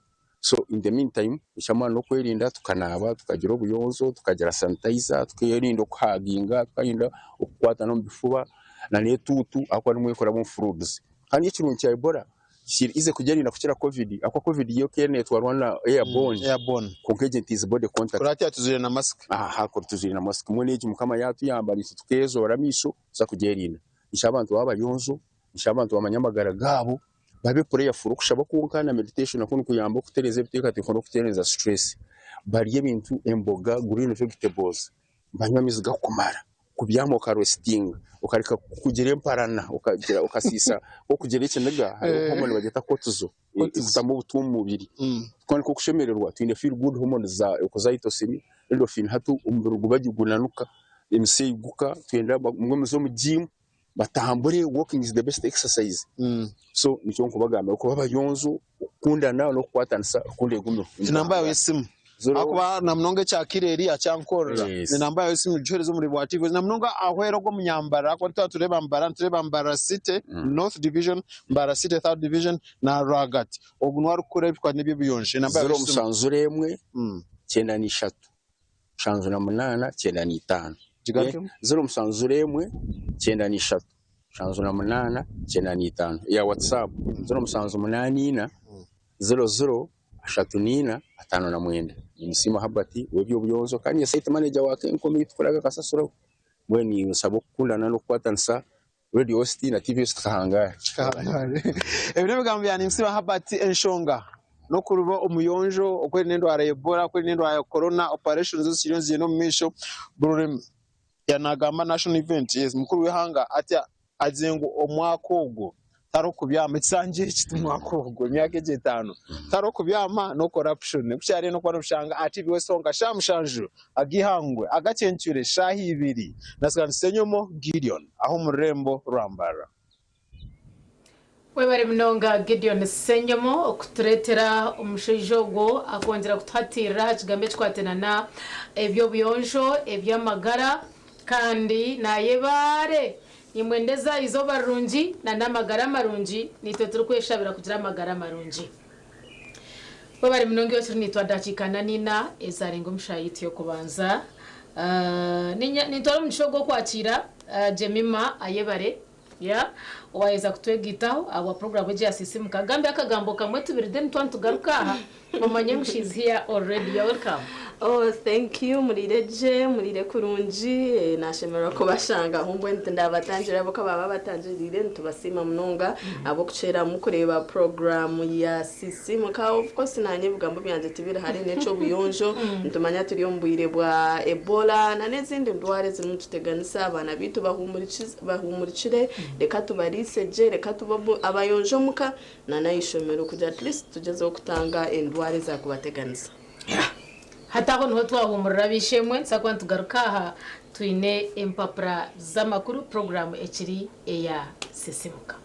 So in the mean time eky'amaani n'okwerinda tukanaaba, tukagira obuyonjo, tukagira sanitizer, tukerinda okuhaginga, tukerinda okukwatana omu bifuba na n'etuutu ahakuba nimwo erikuraaba omu fluids. Kandi ekirungi kya Ebola kiri easy kugyerinda kukira covid ahakuba covid yo ekaba netwarwa na airborne kwonka egi it is body contact. Kuri hati tujwaire na masiki. Aha kuri tujwaire na masiki mbwenu egi Mukama yaatuyamba naitwe tukeezoora amaisho tuza kugyerinda. Nikyo abantu baaba abayonjo, nikyo abantu bamanya amagara gaabo. Babe prayerful, okushaba kwonka na meditation nakwo nikuyamba okutereeza ebiteekateeko n'okutereeza stress. Barye ebintu emboga, green vegetables, banywe amaizi garikumara, kubyama okarestinga, okareka kugira emparana, okagira okasiisa nk'okugira ekiniga hariho hormone nibagyeta cortisol ekutamu obutwa omu mubiri. Twaba nk'okushemererwa twine feel good hormones za oxytocin, endorphin hati omubiri guba gunanuka, emitsi eiguka, twenda mbwenu muze omu gym. Batambure, walking is the best exercise. So nikyo nkubagambira okuba abayonjo, okukundana n'okukwatanisa rukundo egumeho. Enamba yaawe y'esimu ahakuba na munonga ekya kiro eri akyankorera. Enamba yaawe y'esimu gihereze omuri bwa TV na munonga ahwera ogwo omunyambara ahakuba twaba nitureeba Mbarara nitureeba Mbarara City North Division, Mbarara City Third Division na rwagati. Ogu niwe arikukora ebikwata n'eby'obuyonjo. Enamba yaawe Ziro y'esimu. mushanju emwe, 93, 78, 95. Gigarukemu. 07 01 93 78 95 eya WhatsApp 0784 00 34 59. Nimusiima Herbert ow'eby'obuyonjo kandi niiwe site manager wa Kencom ei tukoraga kasasiro. Mbwenu ninsaba okukundana n'okukwatanisa Radio West na TV West tukahangara. Ebi n'ebigambo bya Nimusiima Herbert enshonga n'okuruba omuyonjo okwerinda endwara ya Ebola, okwerinda endwara ya Corona, operations ezikiriyo nizigyenda omu maisho buri yanagamba national event yes mukuru w'eihanga atya agizire ngu omwaka ogwo tariho kubyama ekisanja eki ti mwaka ogwo emyaka egi etaano tariho kubyama no corruption ku kyariyo n'okuba noshanga aha TV West honka shaaha mushanju ag'eihangwe agakyencwire shaaha ibiri Nasgan Ssenyomo Gideon aha omu rurembo rwa Mbarara. Webare munonga Gideon Ssenyomo okutureetera omushaija ogwo akongyera kutuhatiirira aha kigambo ekikwatirana eby'obuyonjo, eby'amagara kandi nayebaare. Nimwendeza eizooba rirungi na n'amagara marungi naitwe turikweshabira kugira amagara marungi. Webare munonga iwe turi naitwe dakiika na nina ezarenga omu shaaha yaitu y'okubanza. Nintwara omugisha ogu okwakiira Jemima Ayebare. Yeah, owaheza kutwegaitaho ahabwa program egi ya Sisimuka. Gambye akagambo kamwe tubiri then twaba nitugaruka aha omanye ngu she's here already. You're welcome. Oh thank you muriire gye muriire kurungi eh, nashemererwa kubashanga aho mbwenu tindabatangira abo ka baba batangiriire nitubasiima munonga ab'okukyeramu kureeba program ya Sisimuka of course nanye ebigambo byangye tibiri hare n'eky'obuyonjo nitumanya turi omu bwire bwa Ebola na n'ezindi ndwara ezirimu nituteganisa abaana baitu bahumurikize Bahumurikire, reka tubariise gye, reka tube abayonjo omuka na n'ahaishomero kugira at least tugyezeho kutanga endwara ezakubateganisa. Hati aho niho twahumurira ab'eishe-emwe, nituza kuba nitugaruka aha twine empapura z'amakuru, puroguraamu ekiri eya Sisimuka.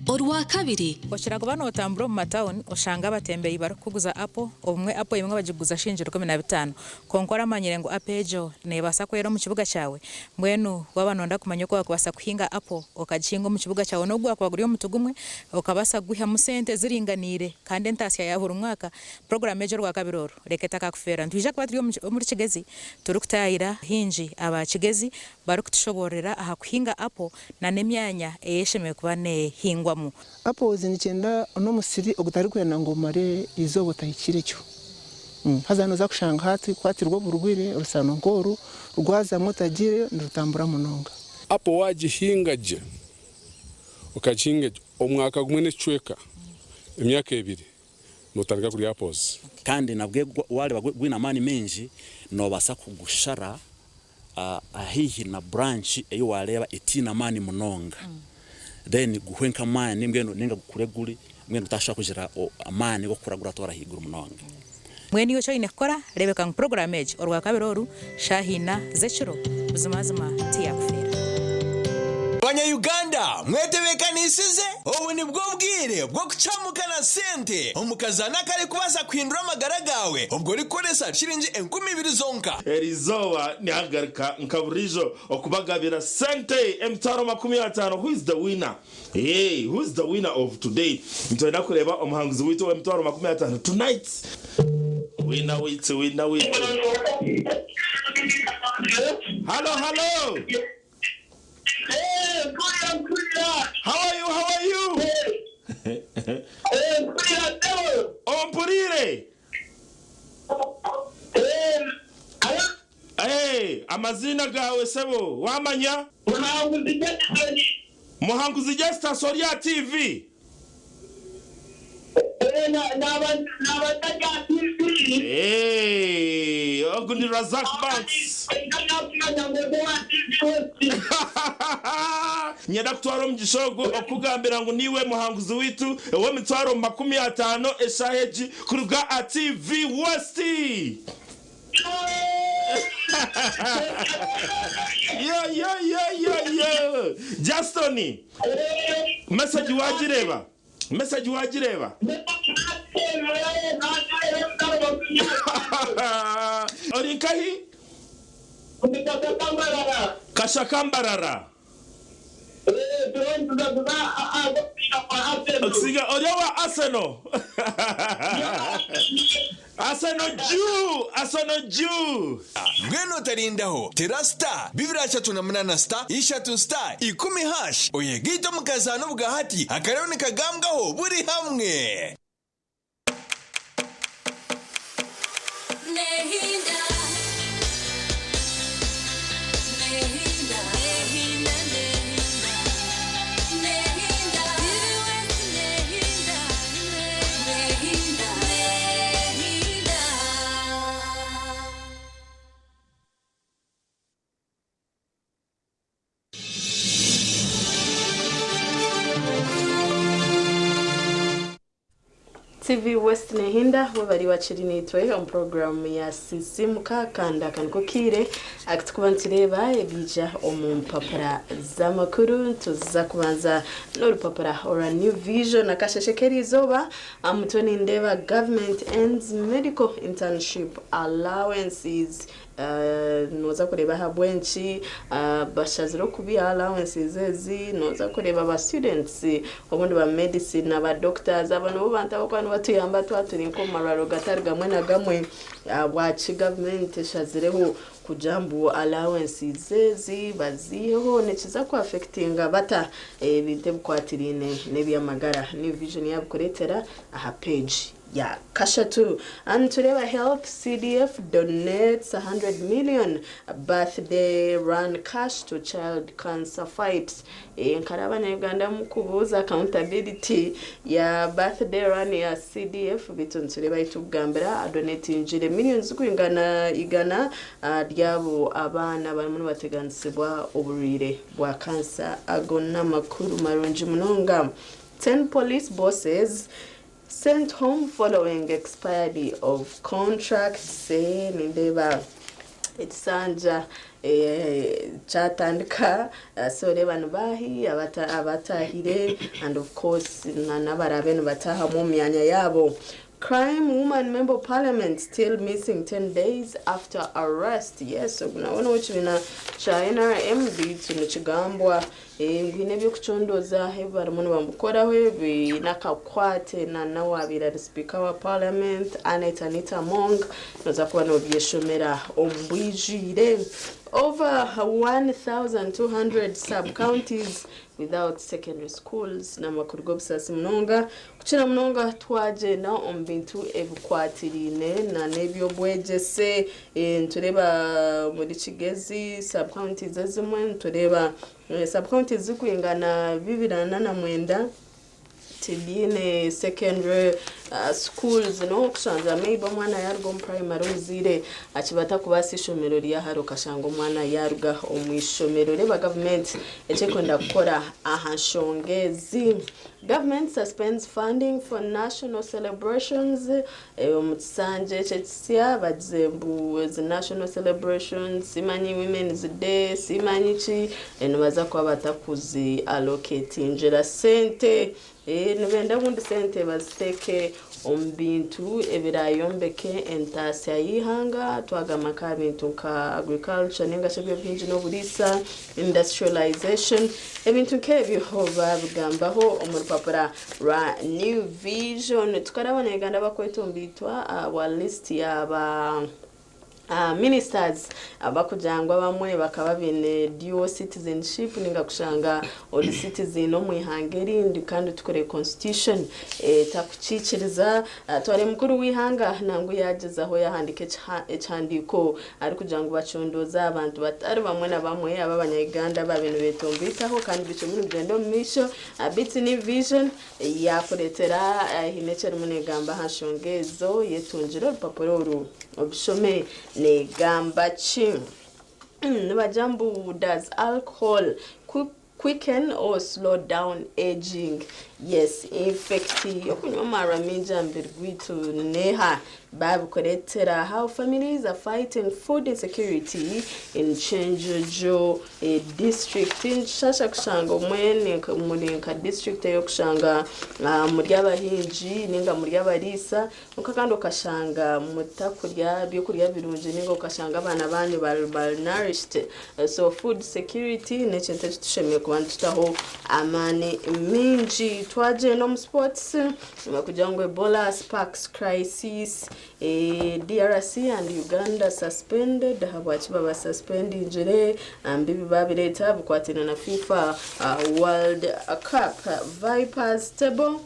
Orwakabiri. Okira kuba nootambura omu matawuni oshanga abatembeyi barikukuguza apo, obumwe apo emwe bagiguza shilingi 15. Kwonka oramanyire ngu apo egyo neebaasa kwera omu kibuga kyawe? Mbwenu waaba nooyenda kumanya oku waakubaasa kuhinga apo okagihinga omu kibuga kyawe n'obu gwakuba guri omuti gumwe, okabaasa kugwihamu sente ziringaniire kandi entaasya ya buri mwaka, puroguraamu egyo Orwakabiri oru reka etakakufeera. Nitwija kuba turi omuri Kigezi turikutaayira bahingi aba Kigezi barikutushoboororera aha kuhinga apo na n'emyanya ei eshemereire kuba neehingwamu. Apples nikyenda n'omusiri ogutarikwenda ngu omare eizooba otahikirekyo. Haza noza kushanga hati kukwatirwa oburwaire orusano nk'oru rwazamu otagiireyo nirutambura munonga. Apple waagihinga gye, okagihinga gye omwaka gumwe n'ekicweka, emyaka ebiri, nootandika kurya apples. Kandi nabwe waareeba gwine amaani maingi, noobaasa kugushara haihi na branch ei wareeba etiine amaani munonga then guhwe nk'amaani mbwenu ninga gukure guri mbwenu gutashobora kugira amaani g'okukura guratwara ahaiguru munonga. Mbwenu iwe eki oine kukora, reebeka ngu puroguraamu egi Orwakabiri oru shaaha ina z'ekiro buzimazima tiyaakufeera. Banya Uganda mwetebekanisize? Obu nibwo bwire bw'okucamuka na sente omu kazaano akarikubaasa kuhindura amagara gaawe obwo orikukoresa shiringi 2000 zonka. Erizooba nihagaruka nka burijo okubagabira sente 500,000 who is the winner eeh who is the winner of today nitwenda kureeba omuhanguzi waitu ow'emitwaro 50 tonight winner waitu winner waitu Hallo hallo How are you how are you Ompuriire Eh, amaziina gaawe sebo waamanya? Muhanguzi Justus ori aha TV? Eh, ogu ni Razak Banks. Niinyenda kutwara omugisha ogu okukugambira ngu niiwe muhanguzi waitu ow'emitwaro 50 eshaaha egi kuruga aha TV West. Yo yo yo yo yo Justin message wagireeba message wagireeba Ori nkahi? Kashaka Mbarara. Okusinga ori owa Arsenal. Arsenal juu! Arsenal juu! Mbwenu otarindaho, tera star 238 star ishatu star ikumi hash oyegaite omu kazaano obwahati akariyo nikagambwaho buri hamwe. TV West Nehinda webari wakiri nitwe omu program ya Sisimuka kandi aka niko kiire akutukuba nitureeba ebiija omu mpapura z'amakuru. Tuza kubanza n'orupapura orwa New Vision akasheshe k'erizooba. Aha mutwe nindeeba government ends medical internship allowances. Noza kureeba ahabw'enki bashazire okubiha allowances ezi. Noza kureeba ba students obundi ba medicine na ba doctors, abo nibo bantu abarikuba nibatuyamba twaba turi nk'omu marwariro gatari gamwe na gamwe, ahabwaki gavumenti eshazireho kugira ngu allowances ezi baziiheho, nikiza ku affectinga bata ebintu ebikwatiraine n'eby'amagara. New Vision yabikureetera aha page ya kashatu. Nitureeba Health CDF donates 100 million birthday run cash to child cancer fight. Nkari abanya-Uganda mukubuuza accountability ya birthday run ya CDF, beitu nitureeba ahu turikugambira adonetingire millions zirikwingana igana ahari abo abaana abarimu nibateganisibwa oburwaire bwa cancer. Ago n'amakuru marungi munonga. 10 police bosses sent home following expiry of contracts. Nindeeba ekisanja kyatandika, so reeba nibaahi abatahire and of course n'abaraabe nibataahamu omu myanya yaabo. Crime woman member of parliament still missing 10 days after arrest. Yes, ogu nawe n'owekibiina kya NRM, beitu nikigambwa ngu haine eby'okucondooza ebi barimu nibamukoraho biine akakwate na n'owaabaire ari sipiika wa parliament Annet Anita Among. Nooza kuba noobyeshomera omu bwijwire. Over 1,200 sub-counties without secondary schools n'amakuru g'obusaasi munonga kukira munonga twagyenda omu bintu ebikwatiraine na n'eby'obwegyese. Nitureeba omuri Kigezi sub-counties ezimwe, nitureeba sub-counties zirikwingana 249 tibiine secondary schools. N'okushanga maybe omwana yaruga omu primary, omuzaire akiba atakubaasa ishomero ryahare, okashanga omwana yaruga omu ishomero. Reeba gavumenti ekyekwenda kukora aha nshonga ezi. Government suspends funding for national celebrations. Omu kisanja eki ekisya bagize mbu ezi national celebrations, simanyi Women's Day, simanyi ki, nibaza kuba batakuzi allocatingira sente. Nibenda obundi sente baziteeke omu bintu ebirayombeke entaasya y'eihanga, twagamba nk'aha bintu nka agriculture ninga shi eby'obuhingi n'oburiisa, industrialization, ebintu nk'ebyo babigambaho omu rupapura rwa New Vision. Tukaraba Abanya-Uganda bakwetomboitwa ahabwa list ya ba Ministers abakugira ngu abamwe bakaba baine dual citizenship, ninga kushanga ori citizen omu ihanga erindi kandi tukore constitution etakukiikiriza. Tware mukuru w'eihanga nangwa yagyezaho yahandiika ekihandiiko arikugira ngu bacondooze abantu batari bamwe na bamwe aba abanya-Uganda abaabaire nibetomboitaho kandi bikirimu nibigyenda omu maisho. Beitu New Vision yaakureetera haine eki erimu neegamba aha nshonga ezo. Yetungire orupapura oru obushome neegamba ki. Nibagira mbu does alcohol quicken or slow down aging? Yes, effect y'okunywa amaarwa maingi aha mubiri gwaitu neeha? Babikureetera How families are fighting food insecurity in Kyenjojo district. Nikishasha kushanga obumwe muri nka district eyokushanga muri abahingi ninga muri abariisa kwonka kandi okashanga mutakurya byokurya birungi ninga okashanga abaana banyu bari malnourished. So food security nekintu ekitushemereire kuba nitutaho amaani mingi. Twagyenda omu sports kugira ngu Ebola sparks crisis DRC and Uganda suspended ahabwaki baba suspendingire mbibi babireeta bikwataine na FIFA World Cup Vipers table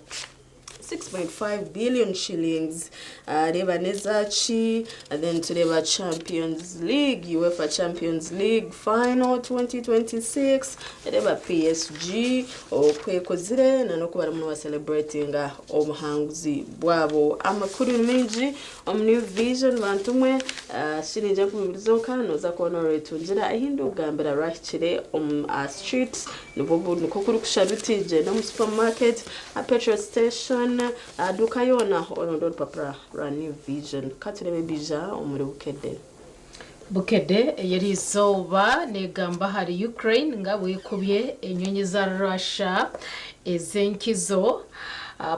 6.5 billion shillings reeba n'ezaki then tureeba Champions League UEFA Champions League final 2026 reeba PSG oku ekozire na n'oku barimu nibacelebratinga obuhanguzi bwabo. Amakuru ni maingi omu New Vision bantu mwe, shilingi 2000 zonka noza kuba noretungira ahi ndikugambira rwahikire omu aha street nibwo nikwo kurikusha biti gyenda omu supermarket, aha petrol station, aha duuka yoona oronde orupapura rwa New Vision. Katurebe ebija omuri Bukedde. Bukedde ey'eriizooba neegamba ahari Ukraine nga bwekubye enyonyi za Russia ez'enkizo.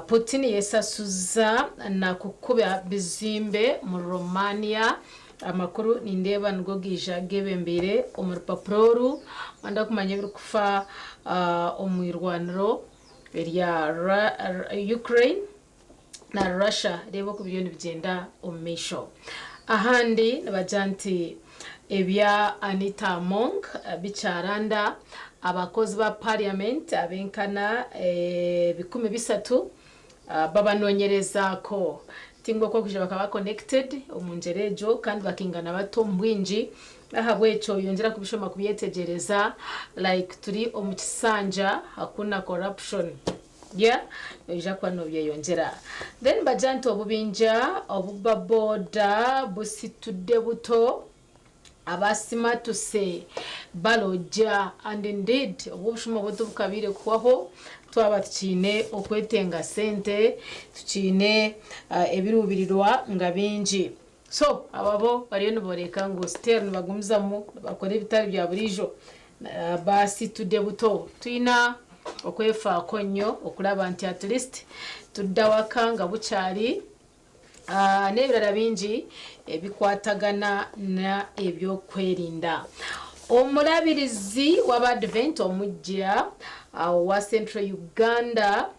Putin yesasuza na kukuba bizimbe mu Romania. Amakuru nindeeba nigo gaija gebembeire omu rupapura oru. Wayenda kumanya ebirikufa omu irwaniro erya Ukraine na Russia reeba oku biriyo nibigyenda omu maisho. Ahandi nibagira nti ebya Anita Among bikyaranda, abakozi ba parliament abenkana 300 babanoonyerezaako. Tingwa oku barikwija bakaba connected omu ngyera egyo kandi bakaingana bata omu bwingi. N'ahabw'ekyo yongyera kubishoma kubyetegyereza like turi omu kisanja hakuna corruption. Yeah, noija kuba nobyeyongyera. Then nibagira nti obubinja obuba boda busitudde buto abasimatuse barogya and indeed obu obushuma obu tibukabaire kuhwaho twaba tukiine okwetenga sente, tukiine ebiruubirirwa nga bingi. So aba bo bariyo nibooreka ngu still nibagumizamu nibakora ebitari bya buriijo basitude buto. Twina okwefaako nnyo okuraba nti at least tudda waka nga bukyari n'ebirara bingi ebikwatagana na ebyokwerinda. Omurabirizi w'Abadvent omugya owa Central Uganda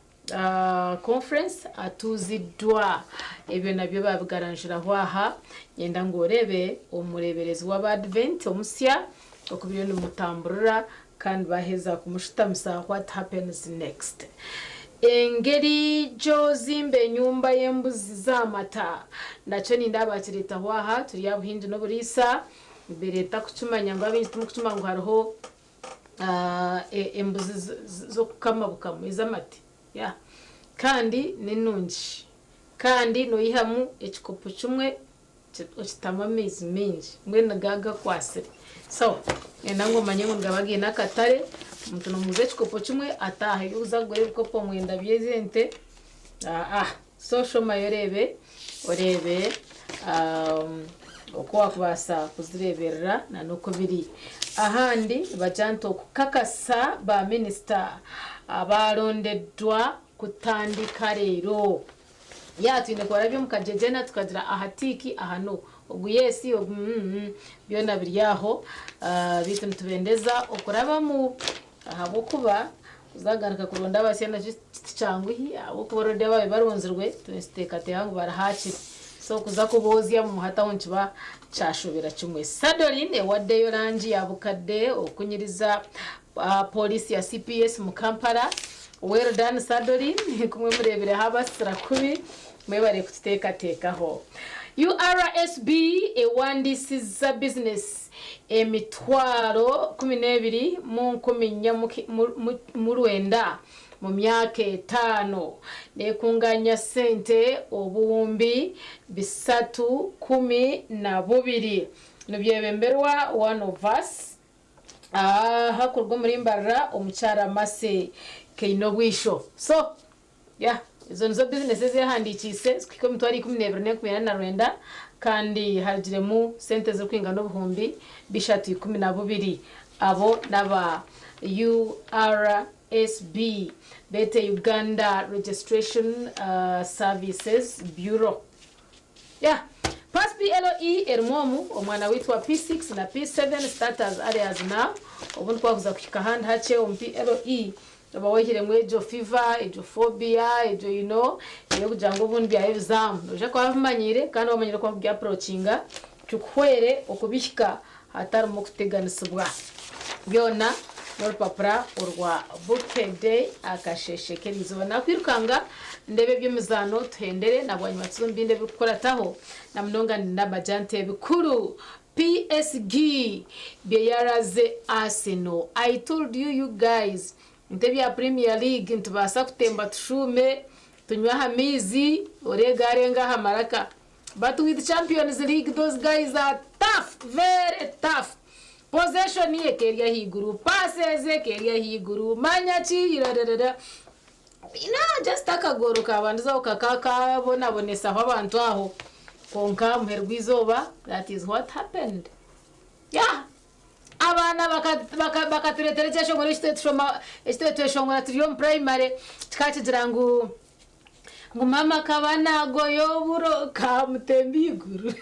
Conference atuuziddwa. Ebyo nabyo baabigaranjuraho aha. Nyenda ngu oreebe omureeberezi w'Abaadvent omusya oku biriyo nibimutamburira kandi baaheza kumushutamisa what happens next. Engeri gy'ozimba enyumba y'embuzi z'amata nakyo nindeeba baakireetaho aha. Turi aha buhingi n'oburiisa nibireeta kukimanya ngu abaingi timurikukimanya ngu hariho Embuzi z'okukama bukama ez'amate yeah kandi ni nungi kandi noihamu ekikopo kimwe okitamu amaizi maingi mbwenu nigaba gakwatsire so niinyenda ngu omanye ngu nigaba gaine akatare omuntu nomuguza ekikopo kimwe ataaha iwe oza kugura ebikopo mwenda by'ente aah So shomayo oreebe oreebe oku wakubaasa kuzireeberera na n'oku biri. Ahandi nibagira nti okukakasa ba minisita abarondeddwa kutandika reero. Ya twine kubarabya omu kagyegyena tukagira aha tiiki aha no, ogu yesi ogu mm byona biri aho beitu nitubendeza okurabamu ahabw'okuba Kuzagaruka kuronda abasya nakyo tikyanguhi ahabw'okuba already abaabaire baronzirwe nituteekateeka ngu bari hakiri so kuza kuboozya omu muhati aho nikiba kyashobera kimwe. Sadolin ewaddeyo langi ya bukadde okunyiriza Pooriisi ya CPS mu Kampala. Well done Sadolin kumwe mureebireho abasira kubi mwebare kututeekateekaho. URSB ewandiisizza bizinesi 124,400 mu myaka etaano nekunganya sente 312,000 nibyebemberwa One of Us aha kuruga omuri Mbarara omukyara Mercy Kainobwisho. So yeah. Ezo nizo bizinesi ezehandiikiise zikuhika 129,049 kandi harugiremu sente zirikwingana 312,000. Abo n'aba URSB beete Uganda Registration Services Bureau. Yeah. Pass PLE erimu omu omwana waitu wa P6 na P7 starters areas now obundi kwakuza kuhika ahandi hakye omu PLE oba waihiremu egyo fever, egyo phobia, egyo you know eyokugira ngu obundi byaba ebizaamu noija kuba wabimanyire kandi wamanyire oku wakubya approachinga kikuhwere okubihika hatarimu kuteganisibwa. Byona n'orupapura orwa Bukedde akasheeshe k'eriizooba. Naakwirukanga ndeebe eby'emizaano tuhendere na bwanyima tuze omu bindi ebirikukurataho na munonga n'amajante ebikuru PSG byeyaraze Arsenal. I told you you guys nti ebya Premier League nitubaasa kutemba tushuume tunywe aha maizi oreege arenga aha maraka but with Champions League those guys are tough, very tough. Possession eka eri ahaiguru, passes eka eri ahaiguru, manya ki rararara. Na just akagooro kabandizaho kakabonabonesaho abantu aho. Kwonka aha muheru gw'eizooba that is what happened. Yeah. Abaana bakatureetera ekyeshongoro eki tweshongora turi omu primary kikaba kigira ngu ngu maama akaba naagoya oburo kamutemba eiguru.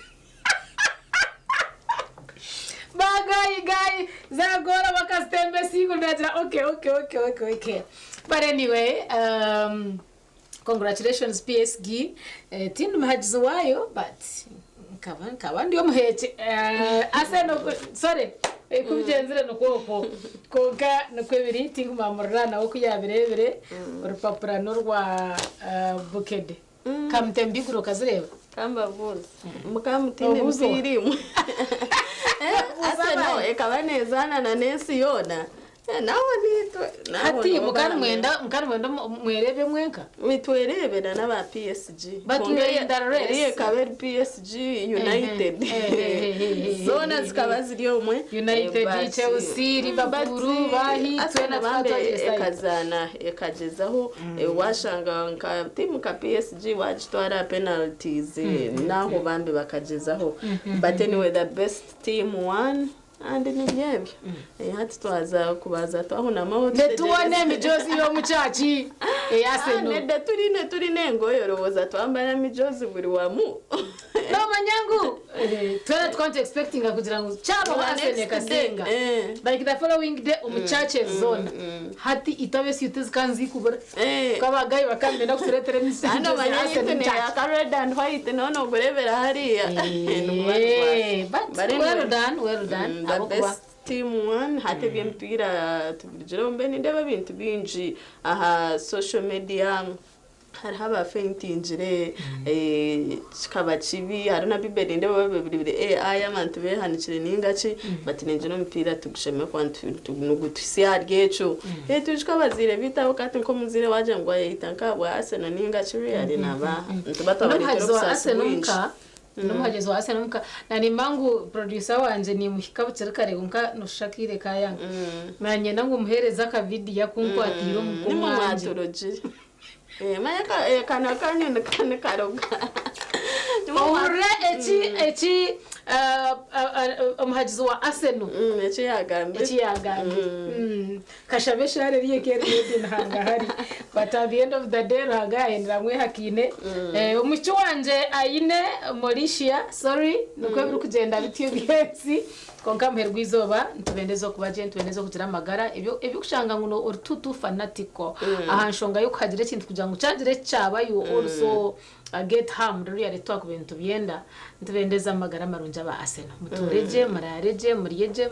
Bagayigayi zagoora bakazitembesa eiguru nagira okay okay okay okay okay. But anyway, um, congratulations PSG. Eh, tindi muhagizi waayo but nkaba nkaba ndi omuheeki. Eh, Arsenal sorry ekubyenzire nikwo okwo kwonka nikwo biri tingumamurira nawe oku yabireebire orupapura n'orwa eh, Bukede. Kamutemba eiguru okazireeba? Kambabuuze. Mukamutiine Obuuza oha? emipiira imwe. Arsenal ekaba nezaana na n'ensi yoona. Eh, naho nitwe. Naho Hati nibo mukaba baramera. nimwenda mukaba nimwenda mwereebe mwenka? Nitwereebe na n'aba PSG. But Kwonka we are in the race. eriyo ekaba eri PSG United. Zoona zikaba ziri omwe. United, Eh, but- Chelsea, Liverpool, but, bahi, Arsenal twena bambe twatwagire side. ekazaana ekagyezaho eh, washanga nka tiimu nka PSG wagitwara penalties eh, naho bambe bakagyezaho. But anyway the best team won and nibyo ebyo. Eh, hati twaza kubaza twahunamaho Netuwona emijozi y'omu kyaki eya Arsenal. nedda turine turine engoye olowooza twambara mijozi buri wamu. Nomanya ngu eh, twena tukaba expectinga kugira ngu kyabaho Well, Arsenal next day, ekasinga. Like the following day omu churches zoona. Hati itabe esiuti zikanzikubura. Kabagayi bakambenda kutureetera emijozi Hano ya manya Arsenal yitu omu ne church. yaka red and white nono ogurebera hariya. Eh, but But anyway, well done, well done. the Ahabw'okuba best team won hati eby'emipiira tubirigireho mbe nindeeba ebintu bingi aha social media hariho abafentingire eh, kikaba kibi hariho na bibe nindeeba babiribire AI abantu behanikire ninga ki but ningira omupiira tugusheme kuba nigutuhisya ahari ekyo. Eh, twijuka abazaire bitu abo kati nk'omuzaire wagira ngu wayeyita nk'ahabwa Arsenal ninga ki really naba nituba twabareetera N'omuhagizi wa obusaasi Arsenal bwingi. omuka n'omuhagizi wa Arsenal omuka nanimba ngu producer wangye nimuhika bukiri kare kwonka noshusha akaire kayanga nanyenda ngu muheereze akavidiyo aku nkwatiire omu Nimwe mwangye. mwaturugire. Eh, manya eh, kana kanyu nikaroga. Ohurire eki eki eh, eh, eh, omuhagizi wa Arsenal eki yagambire eki yagambire. Kashabe eshaara eri eka eri hangahari but at the end of the day Ruhanga yahendera amwehakiine. Eh, omushiki wangye aine Mauricia sorry nikwo ebirikugyenda bityo ebyensi kwonka muheru gw'eizooba nitubendeza okuba gye nitubendeza okugira amagara ebyo ebyokushanga ngu ori too fanatical aha nshonga y'okuhagira ekintu kugira ngu kyagira ekikyaba you also get harmed ruriya retwa ku bintu byenda nitubendeza amagara marungi aba Arsenal mutuure gye muraare gye murye gye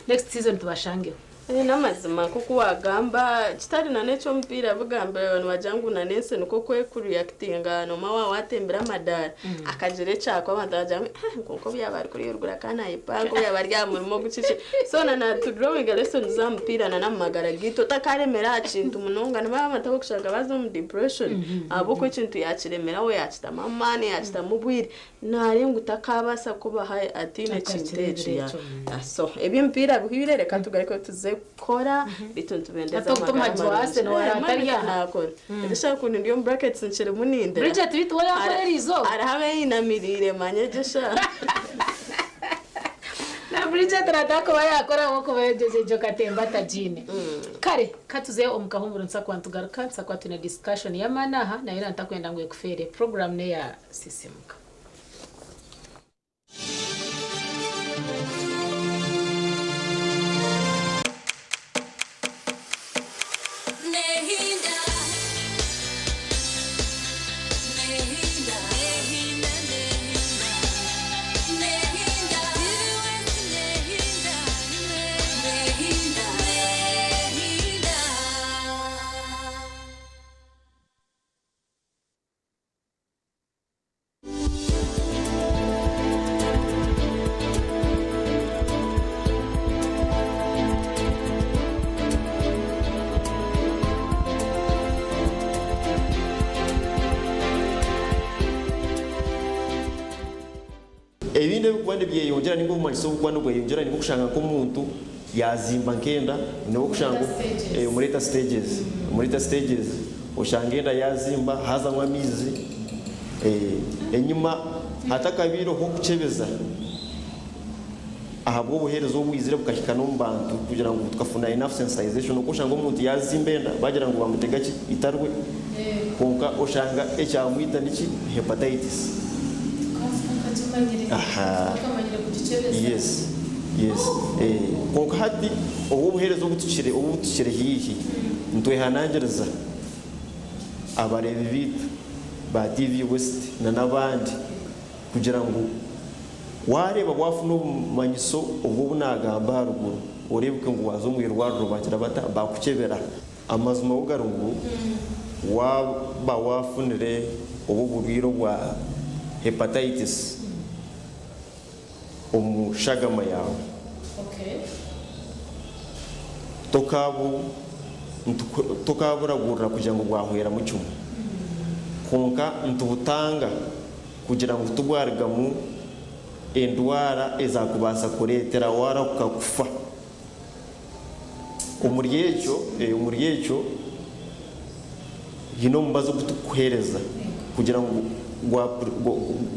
next season tubashangeho. Eh, n'amazima nk'oku wagamba kitari na n'eky'omupiira bugambira abantu bagira ngu na n'ensi nikwo kwekureactinga noma waaba watembera amadaara akagira ekyakwa abantu bagira ngu "Ah, nkonko byaba ari kuriya oruguru akanayepanga obu yaba ari aha murimo gukiki so na na tudrawinga lessons za mupiira na n'amagara gitu otakaremera aha kintu munonga nibaba abantu abokushanga baza omu depression ahabw'okuba ekintu yakiremeraho yakitamu amaani yakitamu obwire narenga utakabaasa kubaha atiine ekintu eki Atakireebire ya ekyo. Ah, so eby'emipiira bihwire reka tugaruke tuze kukora bitu nitubendeza Ate okutuma amagara Joase marungi. niwe Eh, atari mani aha. nakora. Erisha kuntu ndi omu brackets nkirimu nindira. Bridget, bitu wowe yakorera izooba? Hariho abeyinamiriire manye gyesha. Na Bridget nataka kuba yakora nko egyo katemba atagiine. Kare katuze omu kahumburo nsakuba nitugaruka nsakuba twine discussion y'amaani aha nayo ntakwenda ngu ekufeere program neya sisimuka. Nehinda, nehinda, nehinda, nehinda, nehinda, nehinda, nehinda. Ebindi ebikuba nibyeyongyera ninga obumanyiso obukuba nibweyongyera nibwo kushanga nk'omuntu yazimba nk'enda, nibwo kushanga omu later stages, omu later stages oshanga enda yazimba hazamu amaizi, enyima hatakabiireho okukyebeza ahabw'obuheereza obwizire bukahika n'omu bantu kugira ngu tukafuna enough sensitization oku oshanga omuntu yazimba enda bagira ngu bamutega ki itarwe, kwonka oshanga ekyamwita niki hepatitis. Aha. Yes, yes. Kwonka hati obu obuheereza obutukire obu haihi nitwehanangiriza abareebi baitu ba TV West na n'abandi kugira ngu wareeba wafuna obumanyiso obwo obu naagamba aharuguru oreebeke ngu waaza omu irwariro bagira bata bakukyebera. Amazima go gari ngu waaba wafunire obu oburwaire obwa hepatitis omu shagama yaawe tokaburagurira kugira ngu bwahweramu kimwe, kwonka nitubutanga kugira ngu tibwarugamu endwara ezakubaasa kureetera warahuka kufa. Omuri ekyo omuri ekyo haine omubazi ogu turikukuheereza kugira ngu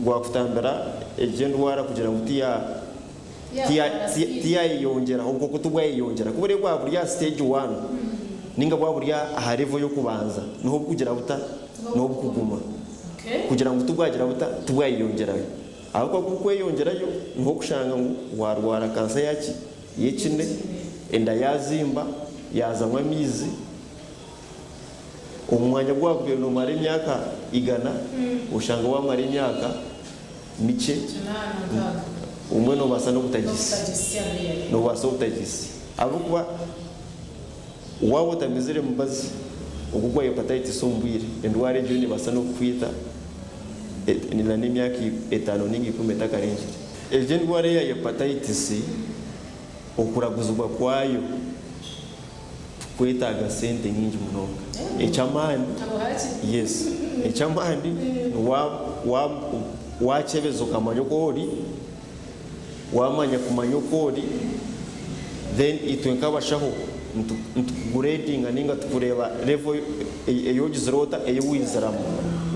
gwakutambira egyo endwara kugira ngu tiyayeyongyera obwo ku tibwayeyongyera kuba ori bwaba buri aha stage one ninga bwaba buri aha level y'okubanza niho bukugira buta niho bukuguma kugira ngu tibwagira buta tibwayeyongyerayo ahabw'okuba ku bukweyongyerayo niho okushanga ngu warwara kansa yaki y'ekine enda yazimba yazamu amaizi omu mwanya ogu wakubaire nomara emyaka igana oshanga wamara emyaka mikye obumwe nobaasa n'obutagisya nobaasa obutagisya ahabw'okuba waaba otamizire mubazi ogu ogwa hepatitis omu bwire endwara egyo nebaasa n'okukwita na n'emyaka etaano ninga ikumi etakarengire. Egyo endwara eya hepatitis okuraguzibwa kwayo tikwetaaga sente nyingi munonga. Eky'amaani yes eky'amaani wakyebeza okamanya oku ori, wamanya kumanya oku ori then itwe nk'abashaho nitukuguredinga ninga tukureeba level ei ogizire ota ei waiziramu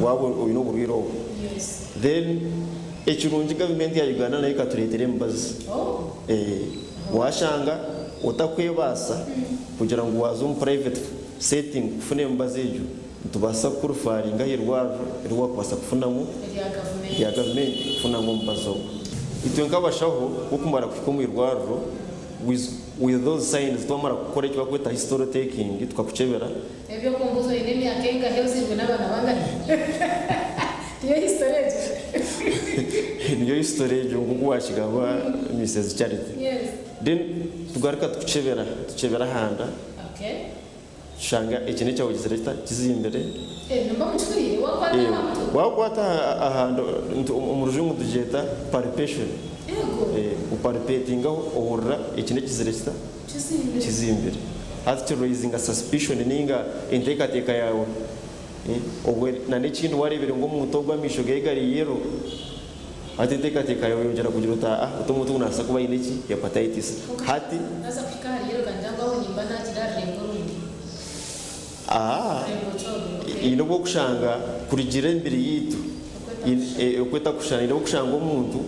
waaba oine oburwaire obu. Then ekirungi gavumenti ya Uganda nayo ekatureetera emibazi. Washanga otakwebaasa kugira ngu waaza omu private setting kufuna emibazi egyo, nitubaasa kukurufaringa aha irwariro eri waakubaasa kufunamu erya gavumenti kufunamu omubazi ogwo. Itwe nk'abashaho ku okumara kuhika omu irwariro with those signs twamara kukora eki barikweta history taking tukakukyebera. Eby'okumbuuza oine emyaka engahi ozairwe n'abaana bangana? Niyo history egyo? Niyo history egyo nk'oku waakigamba Mrs Charity. Then tugaruka tukukyebera, tukyebera ahanda tushanga eki n'ekyawe kizire kita kizimbire. Nimba mukihuriire, waakwata aha mutwe. Waakwata ahanda omu rujungu tugyeta palpation. Opalpatingaho ohurira eki n'ekizire kita kizimbire. Hati kiraizinga suspicion ninga enteekateeka yaawe. Obwe na n'ekindi waareebire ngu omuntu ogu amaisho ge gari yellow. Hati enteekateeka yaawe eyongyera kugira oti aa oti omuntu ogu naabaasa kuba aine ki? Hepatitis. Hati. Naaza kuhika ahari yero kangira ngu aho nimba naakira aha rurengo orundi. Aa Haine obu orikushanga kurugiirira emibiri yaitu oku etakushushana, haine obu orikushanga omuntu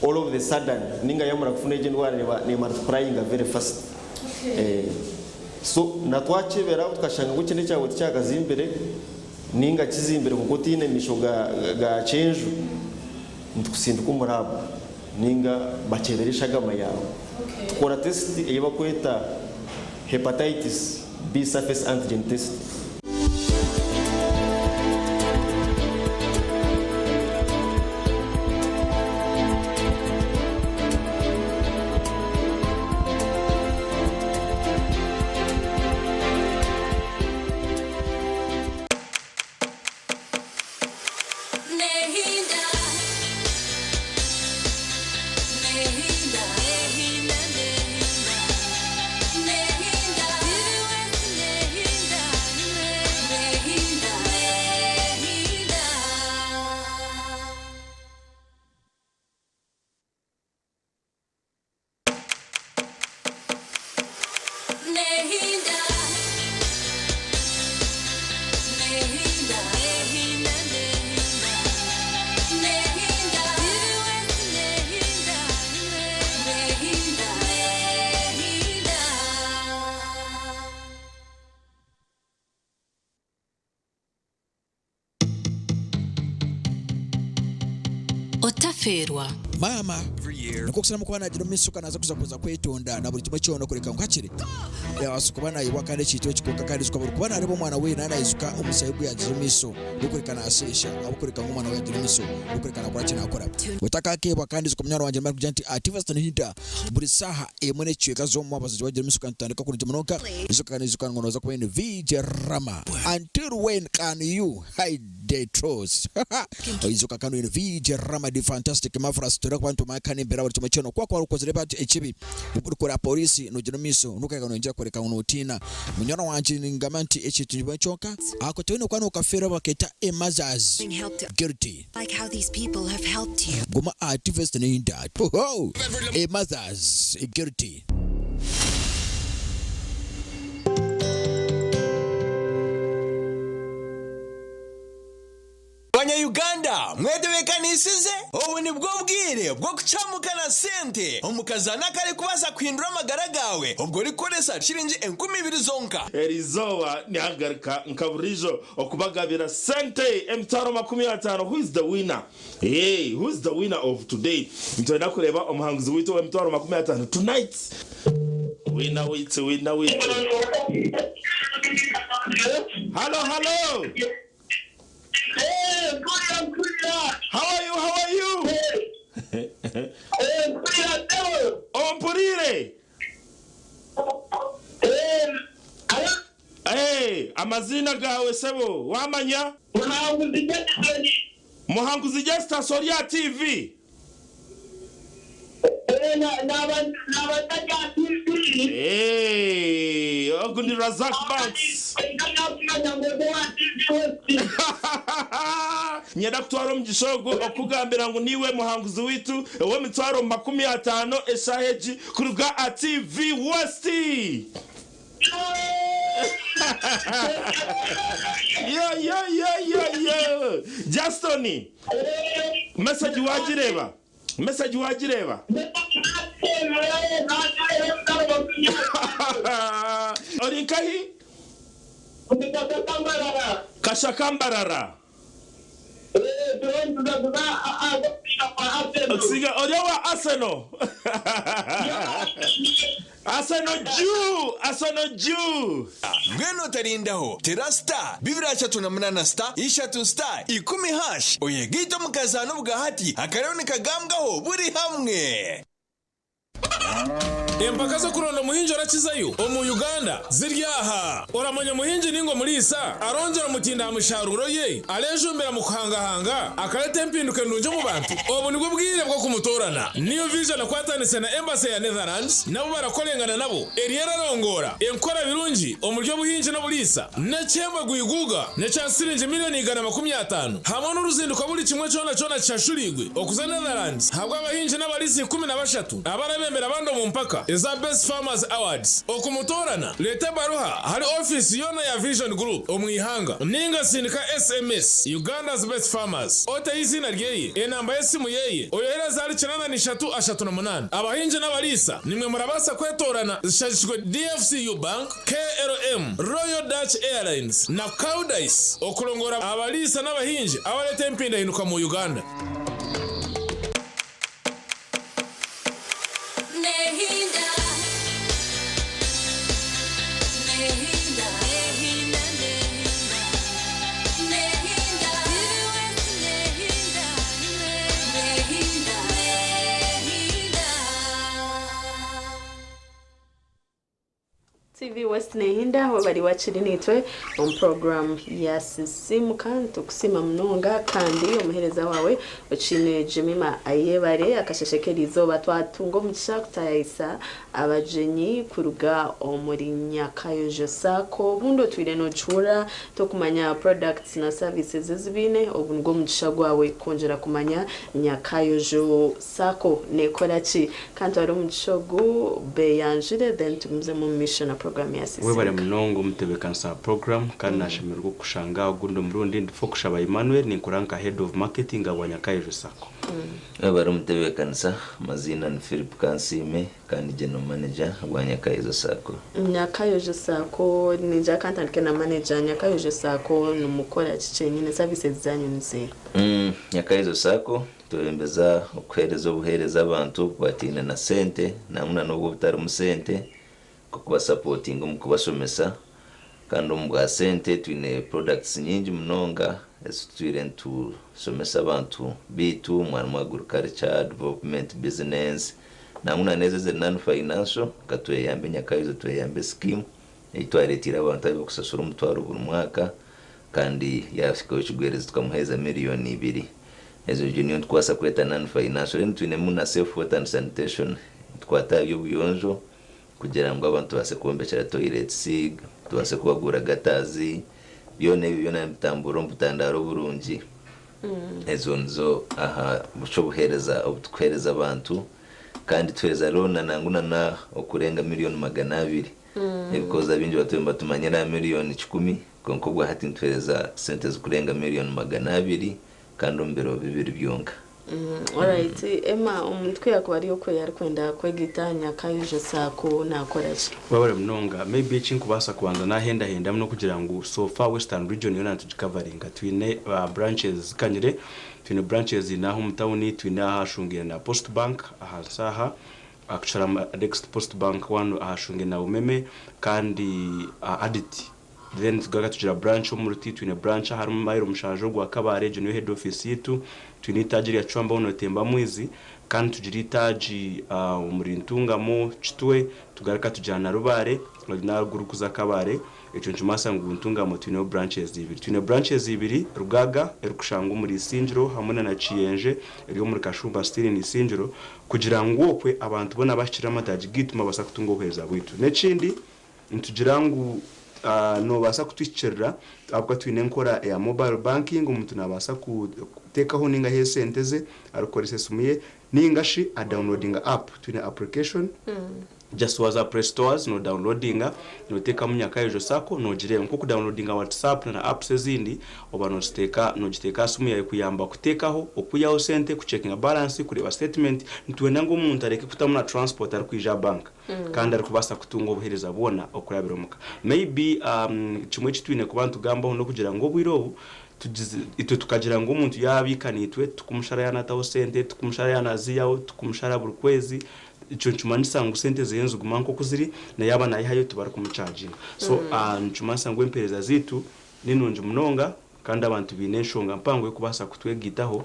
all of the sudden ninga yamara kufuna egyo endwara ne multiplyinga very fast. So na twakyebera tukashanga ngu ekyenda kyawe tikyakazimbire ninga kizimbire kwonka otaine maisho ga kyenju, nitukusindika omu lab ninga bakyebere eshagama yaawe. Tukora test ei bakweta Hepatitis B Surface Antigen Test. Otafeerwa. Maama nikwo kusiramu kuba nagira omu maisho ka naaza kuza kuza kwetonda na buri kimwe kyona kureka ngu hakiri yabaasa kuba nayebwa kandi ekintu eki kwonka kandi ijuka buri kuba nareeba omwana we naaba naijuka omushaija ogu yagiire omu maisho gw'okureka nasheesha ahabw'okureka ngu omwana we yagira omu maisho gw'okureka nakora ki nakora. Otakakeebwa kandi ijuka munywani wangye nimba nikugira nti Ativaston Hinda buri saaha emwe n'ekicweka z'omu mwabazyo wagira omu maisho kandi tutandika kurungi munonga ijuka kandi ijuka ngu nooza kuba oine VJ Rama until when can you hide the truth Oijuka kandi oine VJ Rama the fantastic marvelous turikuba nitumanya kandi embeera buri kimwe kyona oku wakuba okozire ekibi orikora police nogira omu maisho nokureka noyongyera kworeka ngu notiina. Munywani wangye ningamba nti ekintu nikimwe kyonka ako toine kuba nokafeerwa baketa a mothers guilty. Guma aha TV Sitnida a mothers guilty. Banya-Uganda mwetebeekanisize? Obu nibwo bwire bw'okucamuka na sente omu kazaano akarikubaasa kuhindura amagara gaawe obwo orikukoresa shiringi 2000 zonka. Erizooba nihagaruka nka buriijo okubagabira sente emitwaro 50. Who is the winner? Hey, who is the winner of today? Nitwenda kureeba omuhanguzi waitu ow'emitwaro 50 tonight. Winner waitu, winner waitu. Hallo, hallo! How are you? How are you? Ompuriire? Hey, amaziina gaawe sebo wamanya? Muhanguzi Justus ori aha TV? Hey, ogu ni Razak Banks. Nyenda kutwara omugisha ogu okukugambira ngu niiwe muhanguzi waitu ow'emitwaro 50 eshaaha egi kuruga aha TV West. Yo yo yo yo yo Juston message wagireeba message wagireeba Ori nkahi? Kashaka Mbarara. Okusinga ori owa Arsenal. Arsenal juu! Arsenal juu! Mbwenu otarindaho, tera star 238 star ishatu star ikumi hash oyegaite omu kazaano obwahati akariyo nikagambwaho buri hamwe. Empaka z'okuronda omuhingi orakizayo omu Uganda ziri aha. Oramanya omuhingi ninga omuriisa arongyera omutindo aha misharuuro ye, arejumbira mu kuhangahanga, akareta empinduka endungi omu bantu? Obu nibwo bwire bw'okumutoorana. New Vision ekwatanise na Embassy ya Netherlands nabo barakorengana nabo eriyo erarongoora enkora birungi omuri obuhingi n'oburiisa n'ekihembo gwiguuga n'ekya siringi milioni 150 hamwe n'oruzinduko buri kimwe kyona kyona kishashuriirwe okuza Netherlands ahabw'abahingi n'abariisa 13 abarabembera abandi omu mpaka eza Best Farmers Awards. Okumutoorana, reeta ebaruha ahari ofiisi yoona ya Vision Group omu ihanga ninga sindika SMS Uganda's Best Farmers oteho eiziina ryeye, enamba y'esimu yeye, oyohereze ahari 83 38. Abahingi n'abariisa nimwe murabaasa kwetoorana zishagikirwe DFCU Bank, KLM, Royal Dutch Airlines na Koudijs okurongora abariisa n'abahingi abareeta empindahinduka mu Uganda. TV West Nehinda aho bari wakiri nitwe omu program ya Sisimuka. Nitukusiima munonga kandi omuhereza wawe Okiine Jemima Ayebare. Akasheshe k'eriizooba twatunga omugisha kutayayisa abagyenyi kuruga omuri Nyakayojo Sacco. Obundi otwire nokihurira tokumanya products na services ezi baine, ogu nigwo mugisha gwawe kwongyera kumanya Nyakayojo Sacco nekora ki. Ka ntware omugisha ogu beyanjure then tugumizemu omu maisho na program ya Webare Sisimuka. Munonga omutebeekanisa wa program kandi nashemererwa okukushanga aha ogundi omurundi. Ndi Fokushaba Emmanuel, ninkora nka Head of Marketing ahabwa Nyakayojo Sacco. Webare omutebeekanisa, amaziina ni Philip Kansiime kandi General Manager wa Nyakayojo Sacco. Nyakayojo Sacco, ningira kantandike na manager, Nyakayojo Sacco nimukora ki kyenyine, services zanyu niziiha? Nyakayojo Sacco Twebembeza okuheereza obuheereza abantu obukwataine na sente nangwa na n'obu obutarimu sente nk'okubasapotinga omu kubashomesa. Kandi omu bwa sente twine products nyingi munonga ezi tutwire nitushomesa abantu baitu harimu agriculture, development business nangwa na n'ezo eziri non financial nka Tweyambe Nyakaizo Tweyambe scheme ei twareeteire abantu abu barikusashura omutwaro buri mwaka kandi yaahikaho ekigwererezi tukamuheereza miriyoni ibiri. Ezo egyo niyo nitukubaasa kweta non financial. Then twinemu na safe water and sanitation, nitukwata aha by'obuyonjo kugira ngu abantu tubaase kubombekyera toilets, tubaase kubagurira gutters, byona ebyo byona nibitamburira omu butandaaro oburungi. Ezo nizo aha ky'obuheereza obu tukuheereza abantu kandi tuheereza loan nangwa na na okurenga miriyoni 200. Ebikooza bingi batubaire nibatumanyira aha miriyoni 100 kwonka obwahati nituheereza sente zikurenga miriyoni 200 kandi omu biro bibiri byonka. Alright Emma, omuntu ku yakuba ari okwe arikwenda kwegita Nyakayojo Sacco nakora ki? Webare munonga. Maybe eki nkubaasa kubanza nahendahendamu n'okugira ngu so far Western Region yoona nitugikavaringa. Twine branches zikanyire, twine branches n'aha omu tawuni, twine aha ahashungaine na Post Bank ahansi aha, actually next Post Bank wanu ahashungaine na Umeme kandi Adit. Then tugaruka tugira branch omu Ruti, twine branch ahari mayiro mushanju ogwa Kabale, egyo niyo head office yaitu. Twine eitaagi rya Cwamba hoona otemba Mwizi, kandi tugira eitaagi omuri Ntungamo, Kitwe, tugaruka tugira na Rubare, n'aharuguru kuza Kabale. Ekyo nikimanyisa ngu Ntungamo twineyo branches ibiri. Twine branches ibiri, Rugaga erikushangwa omuri Isingiro hamwe na na Kiyenje eri omuri Kashumba still in Isingiro, kugira ngu okwe abantu boona abahikire amataagi gaitu nibabaasa kutunga obuheereza bwaitu. N'ekindi, Nitugira ngu noobaasa kutuhikirira ahabw'okuba twine enkora eya mobile banking, omuntu naabaasa kuteekaho nainga ahe esente ze arikukoresa esimu ye nainga shi adawunilodinga app. Twine application, just waaza aha play stores noodawunilodinga, nooteekamu Nyakayojo Sacco noogireeba. Nk'okudawunilodinga WhatsApp na apps ezindi, oba nooziteeka noogiteeka aha simu yaawe kuyamba kuteekaho, okwihaho sente, kucekinga baransi, kureeba sitetimenti. Nitwenda ngu omuntu areke kutamu na transport arikwija aha banka. Kandi arikubaasa kutunga obuheereza bwona okurabira omuka. Maybe kimwe eki twine kuba nitugambaho n'okugira ngu obwire obu tugize itwe tukagira ngu omuntu yaabiika naitwe tikumushara yaanataho sente, tikumushara yaanaziihaho, tikumushara buri kwezi, ekyo nikimanyisa ngu sente zeye niziguma nk'oku ziri na yaaba naihayo tibarikumucaaginga. So nikimanyisa ngu empeereza zaitu ni nungi munonga kandi abantu baine enshonga mpango y'okubaasa kutwegaitaho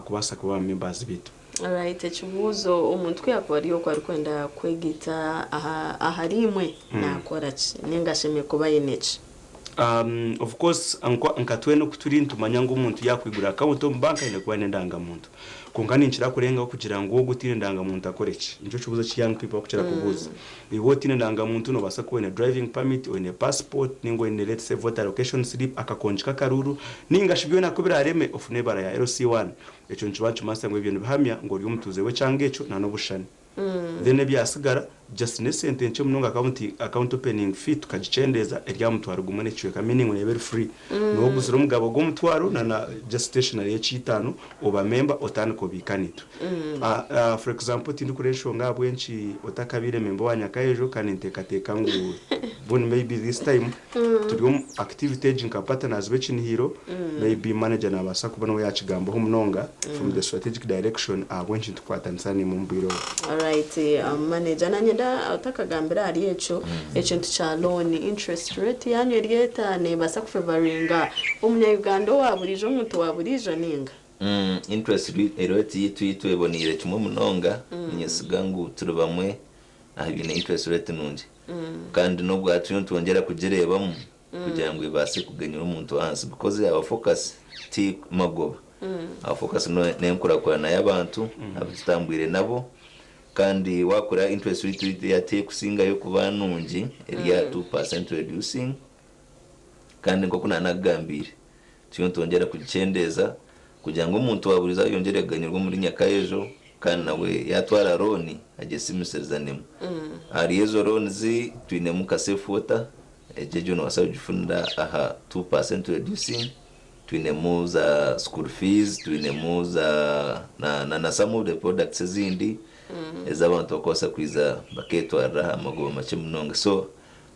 kubaasa kuba ba members baitu. Alright, ekibuuzo omuntu ku yakuba ari oku arikwenda kwegaita aha ahari imwe naakora ki ninga ashemereire kuba aine ki? Um, of course nka nka twena oku turi nitumanya ngu omuntu yaakwigura akawunti omu banka aine kuba aine endangamuntu. Kwonka ninkira kurengaho kugira ngu ogwo otaine ndangamuntu akore ki? Nikyo kibuuzo eki young people barikukira kubuuza. Iwe otaine ndangamuntu noobaasa kuba oine driving permit, oine passport ninga oine let's say voter allocation slip, akakongi k'akaruuru ninga shi byona ku biraareme ofune ebara ya LC one. Ekyo nikiba nikimanyisa ngu ebyo nibihamya ngu ori omutuuze w'ekyanga ekyo na n'obushushani. Then ebyasigara just n'esente nkye munonga account account opening fee tukagikyendeeza eri aha mutwaro gumwe n'ekicweka meaning ngu neeba eri free. Nooba oguzire omugabo gw'omutwaro na na just stationery y'ekiitaano oba member otandika obiika naitwe. For example tindikureeba enshonga ahabw'enki otakabaire member owa Nyakayejo kandi ninteekateeka ngu mbwenu maybe this time turi omu activity egi nka partners b'ekinihiro maybe manager nabaasa kuba niwe yakigambaho munonga from the strategic direction ahabw'enki nitukwatanisa naimwe omu bwire obu. Alright, manager nanyenda otakagambire ahari ekyo ekintu kya loan interest rate yanyu eri eta nebaasa kufevaringa omunya Uganda owa buriijo omuntu wa buriijo ninga? Interest rate yitu yitu eboniire kimwe munonga ninyesiga ngu turi bamwe aha biine interest rate nungi kandi n'obwa turiyo nitwongyera kugireebamu kugira ngu ebaase kuganyira omuntu ahansi because our focus ti magoba our focus n'enkurakurana y'abantu abu tutambwire nabo kandi wakora interest rate yati ekusingayo kuba nungi eri aha 2% reducing kandi nk'oku naanakugambiire turiyo nitwongyera kugikyendeeza kugira ngu omuntu wa buriijo ayongyere kuganyirwa omuri nyakayejo kandi nawe yaatwara looni agyesiimisirizanemu. Ahari ezo loans twinemu nka Safe Water, egyo egyo noobaasa kugifunira aha 2% reducing, twinemu za school fees, twinemu za na na some of the products ezindi ezi abantu barikubaasa kwija bakeetwarira aha magoba makye munonga. So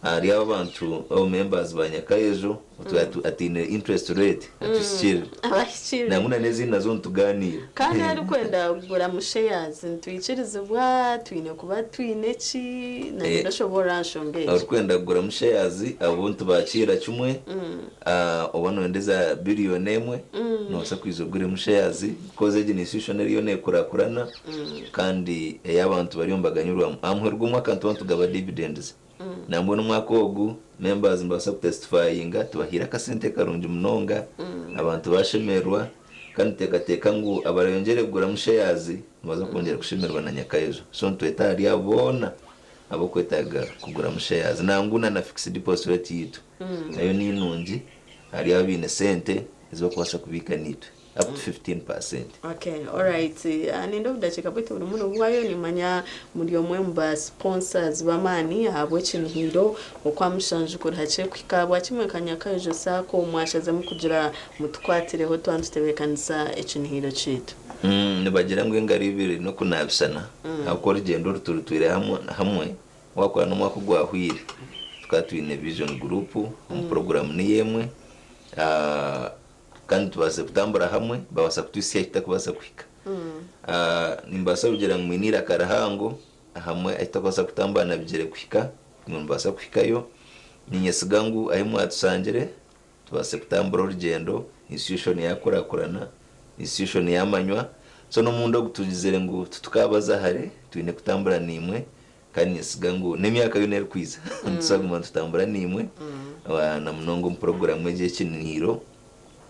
Ahari abo abantu abo members ba Nyakayejo otu ataine interest rate atuhikirire. Abahikirire. Nangwa na n'ezindi nazo nituganiira. Kandi arikwenda kuguramu shares nitwikirizibwa twine kuba twine ki nangwa oshoboorora aha nshonga egyo. Orikwenda kuguramu shares abo nitubakiira kimwe oba noyenda eza billion emwe nobaasa kwija oguremu shares because egi ni institution eriyo nekurakurana kandi ey'abantu bariyo nibaganyirwamu. Aha muheru gw'omwaka nituba nitugaba dividends. Nambwenu omwaka ogu members nibabaasa kutestifyinga tubahaire akasente karungi munonga abantu bashemererwa kandi nituteekateeka ngu abarayongyere kuguramu shares nibaza kwongyera kushemererwa na Nyakayejo so nitweta ahari abo boona abarikwetaaga kuguramu shares nangwa na na fixed deposit rate yaitu nayo ninungi ahari abo abaine sente ezi barikubaasa kubiika naitwe. up to 15%. Okay, alright. Ah, Ninda obudakiika bwaitu burimu nibubwayo nimanya muri omwe mu ba sponsors b'amaani ahabw'ekinihiro okwa mushanju kuri hakye kuhika bwakimwe nka Nyakayojo Sacco mwashazemu kugira mutukwatireho twaba nitutebeekanisa ekinihiro kyaitu. Nibagira ngu engaro ibiri n'okunaabisana ahabw'okuba orugyendo oru turutwire hamwe wakora n'omwaka ogwahweire tukaba twine Vision Group omu puroguraamu niyo emwe. Kandi tubaase kutambura hamwe babaasa kutuhitsya ahu tutakubaasa kuhika. Nimbaasa kugira ngu mwine eiraka rihango hamwe ahu tutakubaasa kutambura na bigyere kuhika, imwe nimubaasa kuhikayo. Niinyesiga ngu ahu mwatushangire tubaase kutambura orugyendo, institution yaakurakurana, institution yaamanywa. So n'omurundi ogu tugizire ngu titukaabaza hare, twine kutambura naimwe kandi niinyesiga ngu n'emyaka yoona erikwija nituza kuguma nitutambura naimwe na munonga omu puroguraamu egi ey'ekiniiro.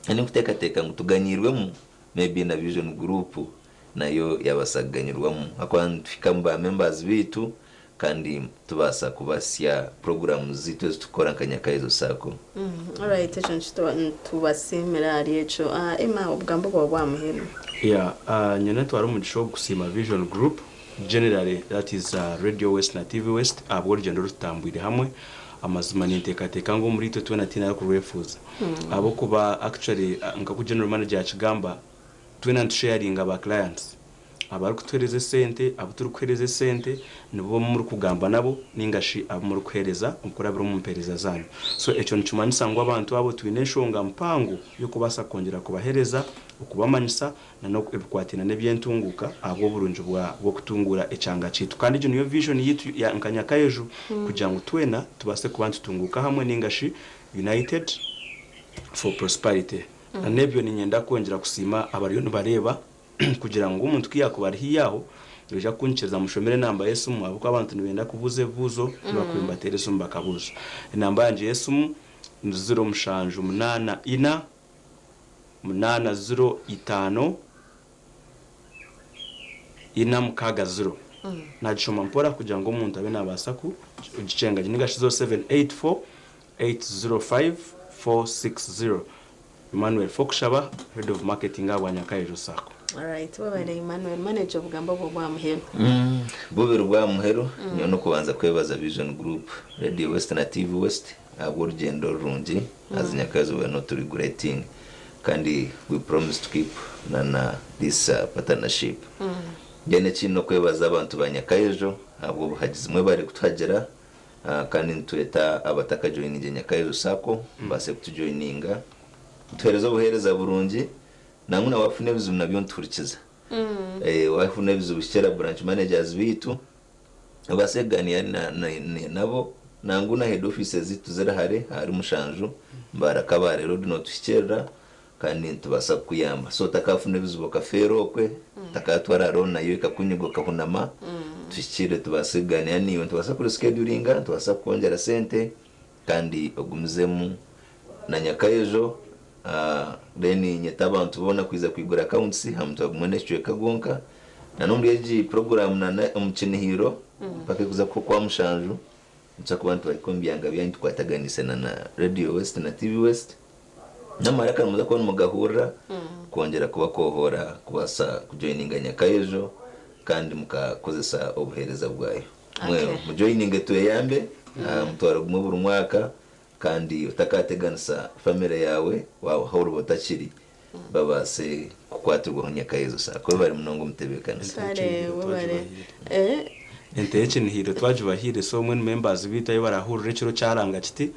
Kandi ndikuteekateeka ngu tuganyiirwemu maybe na Vision Group nayo yaabaasa kuganyirwamu ahakuba nituhika omu ba members baitu kandi tubaasa kubahitsya puroguraamu zaitu ezi turikukora nka Nyakaizo Sacco. Alright ekyo nitubasiimira ahari ekyo. Emma obugambo bwawe bw'aha muheru. Yeah, nyowe nintwara omugisha ogu kusiima Vision Group Generally that is Radio West na TV West ahabw'orugyendo oru tutambwire hamwe. Amazima ninteekateeka ngu omuri itwe twena tihaine arikurwefuuza ahabw'okuba actually nk'oku General Manager yakigamba twena nitusheyaringa ba clients. Abarikutuheereza esente, abu turikuheereza esente nibo murikugamba nabo ninga shi abu murikuheereza okurabira omu mpeereza zaanyu. So ekyo nikimanyisa ngu abantu abo twine enshonga mpango y'okubaasa kwongyera kubaheereza, okubamanyisa na n'ebikwataine n'eby'entunguuka ahabw'oburungi bwa bw'okutunguura ekyanga kyaitu. Kandi egyo niyo vision yaitu ya nka Nyakayeju kugira ngu twena tubaase kuba nitutunguuka hamwe ninga shi United for Prosperity. Na n'ebyo niinyenda kwongyera kusiima abariyo nibareeba. Kugira ngu omuntu ku yaakuba ari haihi aho, noija kunyikiriza mushomere enamba y'esimu ahabw'okuba abantu nibenda kubuuza ebibuuzo, nibakuba nibateera esimu bakabuuza. Enamba yangye y'esimu ni ziro mushanju munaana ina, munaana ziro itaano, ina mukaaga ziro. Naagishoma mpora kugira ngu omuntu abe naabaasa kugikyenga gye. Ninga shi 0784 805 460. Emmanuel Fokushaba, Head of Marketing ahabwa Nyakaiju Sacco. Alright, webare Emmanuel. Manager obugambo obwo bwa muheru. Bubiri bwa muheru, nyowe n'okubanza kwebaza Vision Group, Radio West na TV West ahabw'orugyendo rurungi as Nyakaizo we are not regretting kandi we promise to keep na na this partnership. Then ekindi n'okwebaza abantu ba Nyakaijo ahabw'obuhagizi mwebare kutuhagira Kandi nitweta abatakajoyiningiire Nyakaijo Sacco babaase kutujoyininga. Nituheereza obuheereza burungi nangwa na waafuna ebizibu nabyo nituhurikiza. Waafuna ebizibu hikiira branch managers baitu obaase kugaaniira nabo nangwa na head office zaitu ziri hare ahari Mushanju, Mbarara Kabale road nootuhikiirira kandi nitubaasa kukuyamba. So otakaafuna ebizibu okafeera okwe, otakaatwara loan nayo ekakunyiga okahunama, tuhikiirire tubaase kugaaniira naiwe. Nitubaasa kurisikeduringa, nitubaasa kukwongyera sente kandi ogumizemu na nyakaejo. Then nyete abantu boona kwija kwigura accounts aha mutwe gumwe n'ekicweka gwonka. Na n'omuri egi puroguraamu na omu kinihiiro mpaka erikuza kuhwa okwamushanju, nituza kuba nitubahika omu byanga byanyu tukwataganiise na Radio West na TV West. N'amaraka nimuza kuba nimugahurira kwongyera kubakohoora kubaasa kujoininga Nyakaejo kandi mukakozesa obuheereza bwayo. Mwe mujoininge tweyambe aha mutwaro gumwe buri mwaka kandi otakateganisa famire yaawe waaba ahu oriba otakiri babaase kukwatirwaho Nyakaejo Sacco. Webare munonga omutebeekanisa. Kare webare. Eh. Ente y'ekinihiiro twagibahaire so mbwenu members baitu ahu barahurira ekiro kyaranga kiti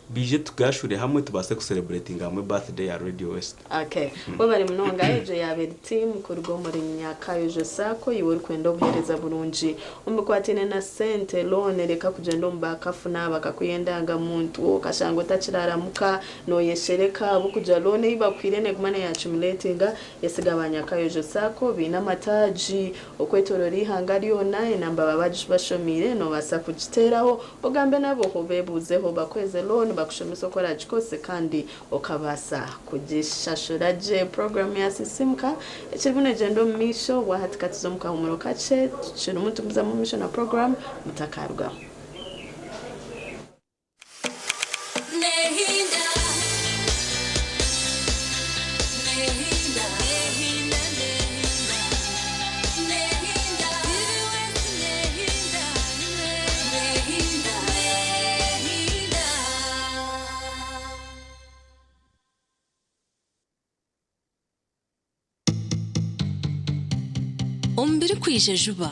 baije tugashure hamwe tubaase ku celebratinga hamwe birthday ya Radio West. Okay. Webare munonga egyo yaaba eri team kuruga omuri Nyakayojo Sacco iwe orikwenda obuhereza burungi omubikwataine na sente, loan, reka kugyenda omu bakafuna bakakuha endanga muntu okashanga otakiraara muka noyeshereka ahabw'okugira loan ei bakuhaire neguma neya accumulatinga yesiga ba Nyakayojo Sacco baine amataagi Okwetooroora eihanga ryona, enamba baba bagibashomiire noobaasa kugiteeraho ogambe nabo obeebuuzeho bakuheze looni bakushomese oku oraagikozese kandi okabaasa kugishashura gye. Puroguraamu ya Sisiimuka ekirimu neegyenda omu maisho, waahati ka tuze omu kahuumuro kakye tukirimu nitugumizamu omu maisho na puroguraamu mutakaarugaho. Omu birikwija juba.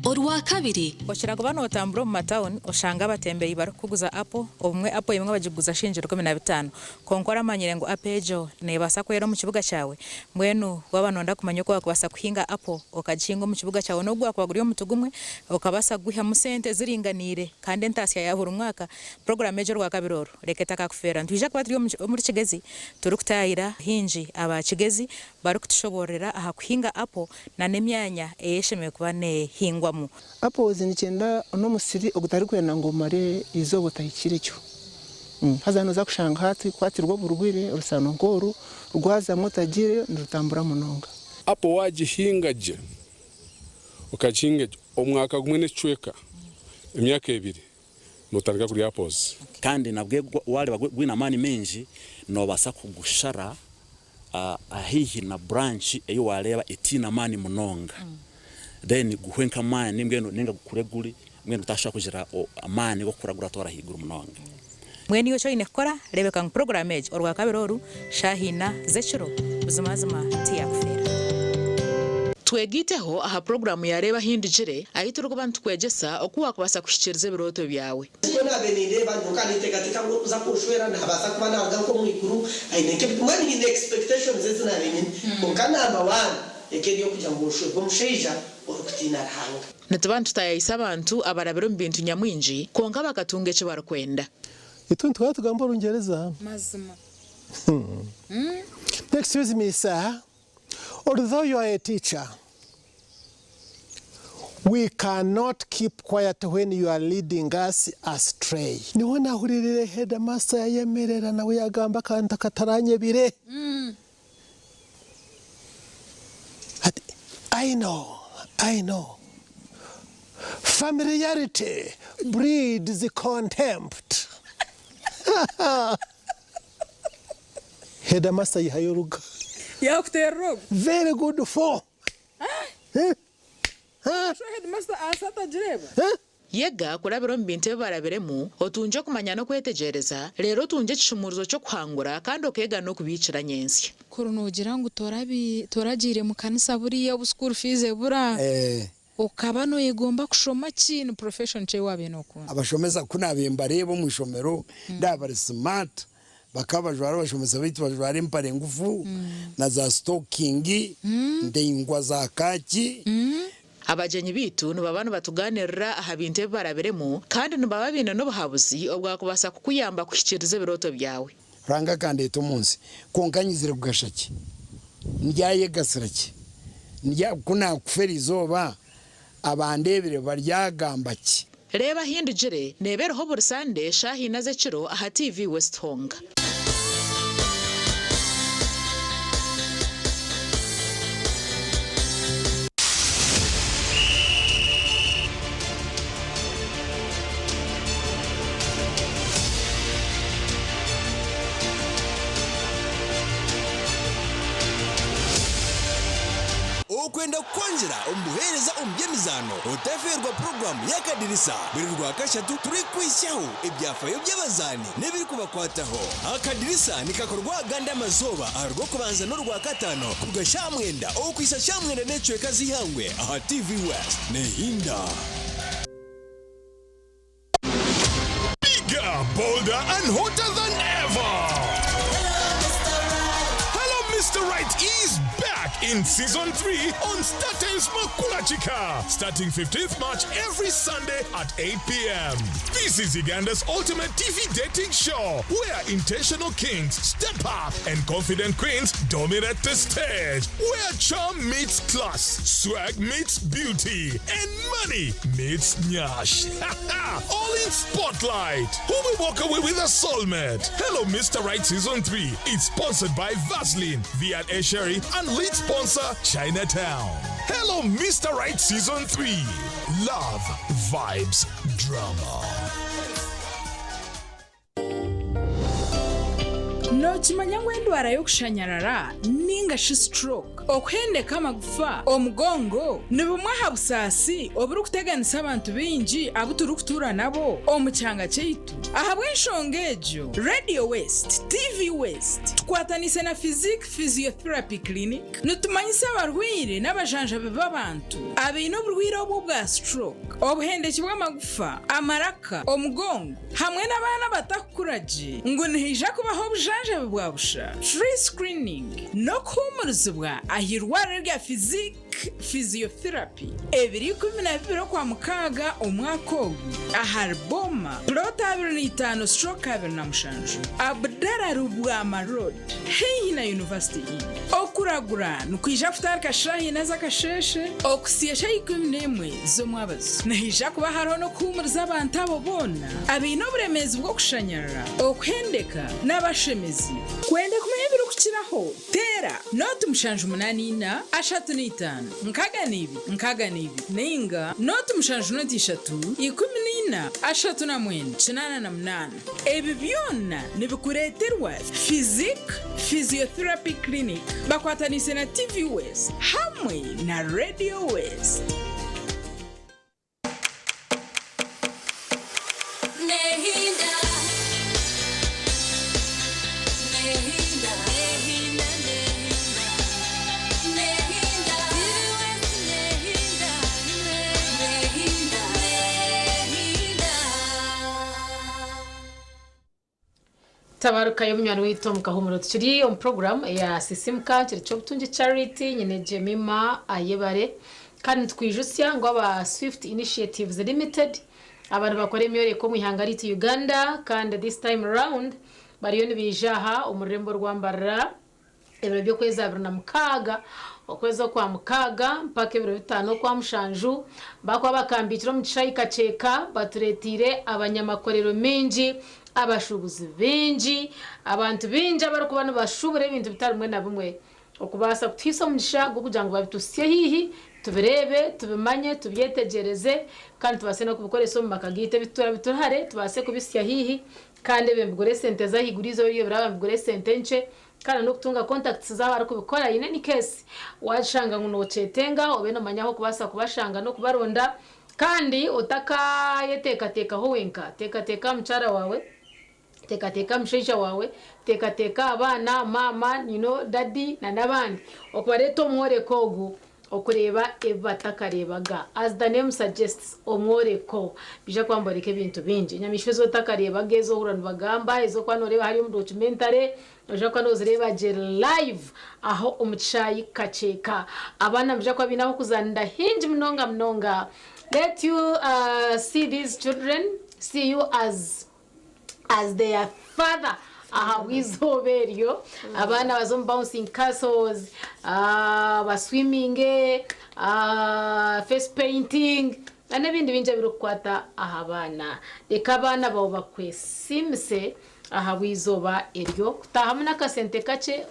Orwakabiri. Okira kuba nootambura omu matawuni oshanga abatembeyi barikukuguza apo, obumwe apo emwe bagiguza shilingi 15. Kwonka oramanyire ngu apo egyo neebaasa kwera omu kibuga kyawe? Mbwenu waaba nooyenda kumanya oku waakubaasa kuhinga apo okagihinga omu kibuga kyawe n'obu gwakuba guri omuti gumwe, okabaasa kugwihamu sente ziringaniire kandi entaasya ya buri mwaka. Puroguraamu egyo Orwakabiri oru reka etakakufeera. Nitwija kuba turi omuri Kigezi turikutaayira baingi aba Kigezi barikutushoboororera aha kuhinga apo na n'emyanya ei eshemereire kuba neehingwamu. Apples nikyenda n'omusiri ogutarikwenda ngu omare eizooba otahikirekyo. Haza noza kushanga hati kukwatirwa oburwaire orusaano nk'oru rwazamu otagiireyo nirutambura munonga. Apple waagihinga gye, Okagihinga gye omwaka gumwe n'ekicweka, emyaka ebiri, nootandika kurya apples. Kandi nabwe wareeba gwine amaani maingi nobaasa kugushara haihi na branch ei wareeba etiine amaani munonga then guhwe nk'amaani mbwenu ninga gukure guri mbwenu gutashobora kugira amaani g'okukura guratwara ahaiguru munonga. Mbwenu iwe eki oine kukora, reebeka ngu puroguraamu egi Orwakabiri oru shaaha ina z'ekiro buzimazima tiyaakufeera. Twegaiteho aha puroguraamu ya Reeba Ahindugire ahu turikuba nitukwegyesa oku waakubaasa kuhikiiriza ebirooto byawe. Nikwo naabaire nindeeba, nyowe nkaba ninteekateeka ngu orikuza kunshwera naabaasa kuba naaruga nk'omu iguru, aine nk'ebi, mbwenu nyine expectations ezi naabaire nyine. Kwonka number one ekaba eri ey'okugira ngu nshwerwe omushaija orikutiina Ruhanga. Nituba nitutaayaayisa abantu abarabire omu bintu nyamwingi kwonka bakatunga eki barikwenda. Itwe nituhora tugamba Orungyereza. Mazima. Excuse me sir, although you are a teacher, we cannot keep quiet when you are leading us astray. Niho nahuriirire headmaster yayemerera nawe yagamba akantu akataranyebire. Ati, I know, I know. Familiarity breeds contempt. Headmaster yihayo oruga. Yakuterera ogu. Very good for. So headmaster aasi atagireeba? Yega kurabira omu bintu ebi barabiremu, otungye okumanya n'okwetegyereza, reero otungye ekishumuurizo ky'okuhangura kandi okeega n'okubiikira nyentsya. Kuri noogira ngu toragiire mu kanisa buriya obu school fees ebura, okaba nooyegomba kushoma ki? Ni profession ki ei waabaire nookunda? Abashomesa ku naabaire mbareeba omu ishomero ndaaba bari smart, bakaba bajwara abashomesa baitu bajwara empare ngufu na za sitokingi ndaingwa za kaaki. Abagyenyi baitu nibaba nibatugaaniirira aha bintu ebi barabiremu kandi nibaba baine n'obuhabuzi obwakubaasa kukuyamba kuhikiiriza ebirooto byawe. Ruhanga akandeeta omu nsi, kwonka nyizire kugasha ki? Ndyayegasira ki? Ndya, ku naakufa eri izooba, abandeebire baryagamba ki? Reeba Ahindugire neeba eriho buri Sande shaaha ina z'ekiro aha TV West honka. Okwenda kukwongyera omu buheereza omu by'emizaano, otafeerwa puroguraamu y'Akadirisa buri Rwakashatu turikukwitsyaho ebyafayo by'abazaani n'ebirikubakwataho. Akadirisa nikakorwa agandi amazooba aha Rwokubanza n'Orwakataano kuruga shaaha mwenda okuhitsya shaaha mwenda n'ekicweka z'eihangwe aha TV West. Nehinda. Bigger, bolder, and hotter than ever! Hello, Mr. Right is back in season 3 on StarTimes Makulachika, starting 15th March every Sunday at 8 p.m. This is Uganda's ultimate TV dating show where intentional kings step up and confident queens dominate the stage, where charm meets class, swag meets beauty, and money meets nyash. All in spotlight. Who will walk away with a soulmate? Hello, Mr. Right Season 3. It's sponsored by Vaseline, V&A Sherry, and lead sponsor Chinatown. Hello, Mr. Right Season 3. Love, vibes, drama. Nookimanya ngu endwara y'okushanyarara nainga shi stroke, okuhendeka amagufa, omugongo, ni bumwe aha busaasi oburikuteganisa abantu baingi abu turikutuura nabo omu kyanga kyaitu? Ahabw'enshonga egyo, Radio West, TV West, tukwataniise na Physique Physiotherapy Clinic, nitumanyisa abarwaire n'abajanjabi b'abantu abaine oburwaire obu obwa stroke, obuhendeki bw'amagufa, amaraka, omugongo, hamwe n'abaana abatakukura gye ngu nihaija kubaho obujanjabi bwa busha, free screening, n'okuhuumurizibwa aha irwariro rya Physique Physiotherapy ebiri 12 Okwamukaaga omwaka ogu ahari Boma, Plot 25/27, Abdallah Lubwama Road haihi na University Inn. Okura. Okuragura nikwija kutandika shaaha ina z'akasheeshe okuhitsya shaaha 11 z'omwabazo. Nihaija kuba hariho n'okuhuumuriza abantu abo boona abaine oburemeezi bw'okushanyarara, okuhendeka n'abashemezi. Kwenda kumanya ebirikukiraho, teera nooti 784 35 62 nainga nooti 7 0 14 39 88. Ebi byona nibikureeterwa Physique Physiotherapy Clinic bakwataniise na TV West hamwe na Radio West. Nehinda, nehinda, nehinda, nehinda, nehinda, nehinda, nehinda. Tabaruka y'omunywani waitu omu kahumuro tukiri omu program eya Sisimuka kiri ky'obutungi Charity nyine Jemima Ayebare kandi nitukwijutsya ngu aba Swift Initiatives Limited aba nibakora emyoreko omu ihanga ryaitu Uganda kandi this time round bariyo nibaija aha omu rurembo rwa Mbarara ebiro by'okwezi 26 okwezi okwa mukaaga mpaka ebiro bitaano okwa mushanju bakuba bakambiikire omu kishaayi Kakyeka batureeteire abanyamakorero maingi abashuubuzi baingi abantu baingi abarikuba nibashuubura ebintu bitari bimwe na bimwe okubaasa kutuhaisa omugisha gw'okugira ngu babituhitsye haihi tubireebe tubimanye tubyetegyereze kandi tubaase n'okubikoresa omu maka gaitu ebituura bituri hare tubaase kubitsya haihi kandi ebyo nibigura esente z'ahaiguru eizooba eryo biraba nibigura esente nkye kandi n'okutunga contacts z'abarikubikora in any case waashanga ngu nookyetenga obe noomanya ahu orikubaasa kubashanga n'okubaronda kandi otakayeteekateekaho wenka teekateeka aha mukyara waawe teekateeka aha mushaija waawe teekateeka aha baana maama you know, daddy na n'abandi okubareeta omworeko ogu okureeba ebi batakareebaga as the name suggests omworeko bija kuba niboreka ebintu bingi enyamaishwa ezi otakareebaga ezi ohurira nibagamba ezi orikuba nooreeba hariya omu documentary noija kuba noozireeba gye live aho omu kishaayi Kakyeka abaana nibaija kuba baine ah'okuzaanira haingi munonga munonga let you see these children see you as as their father ahabw'eizooba eryo abaana baze omu bouncing castles baswiminge face painting na n'ebindi bingi ebirikukwata aha baana reka abaana baawe bakwesiimise ahabw'eizooba eryo kutaahamu n'akasente kakye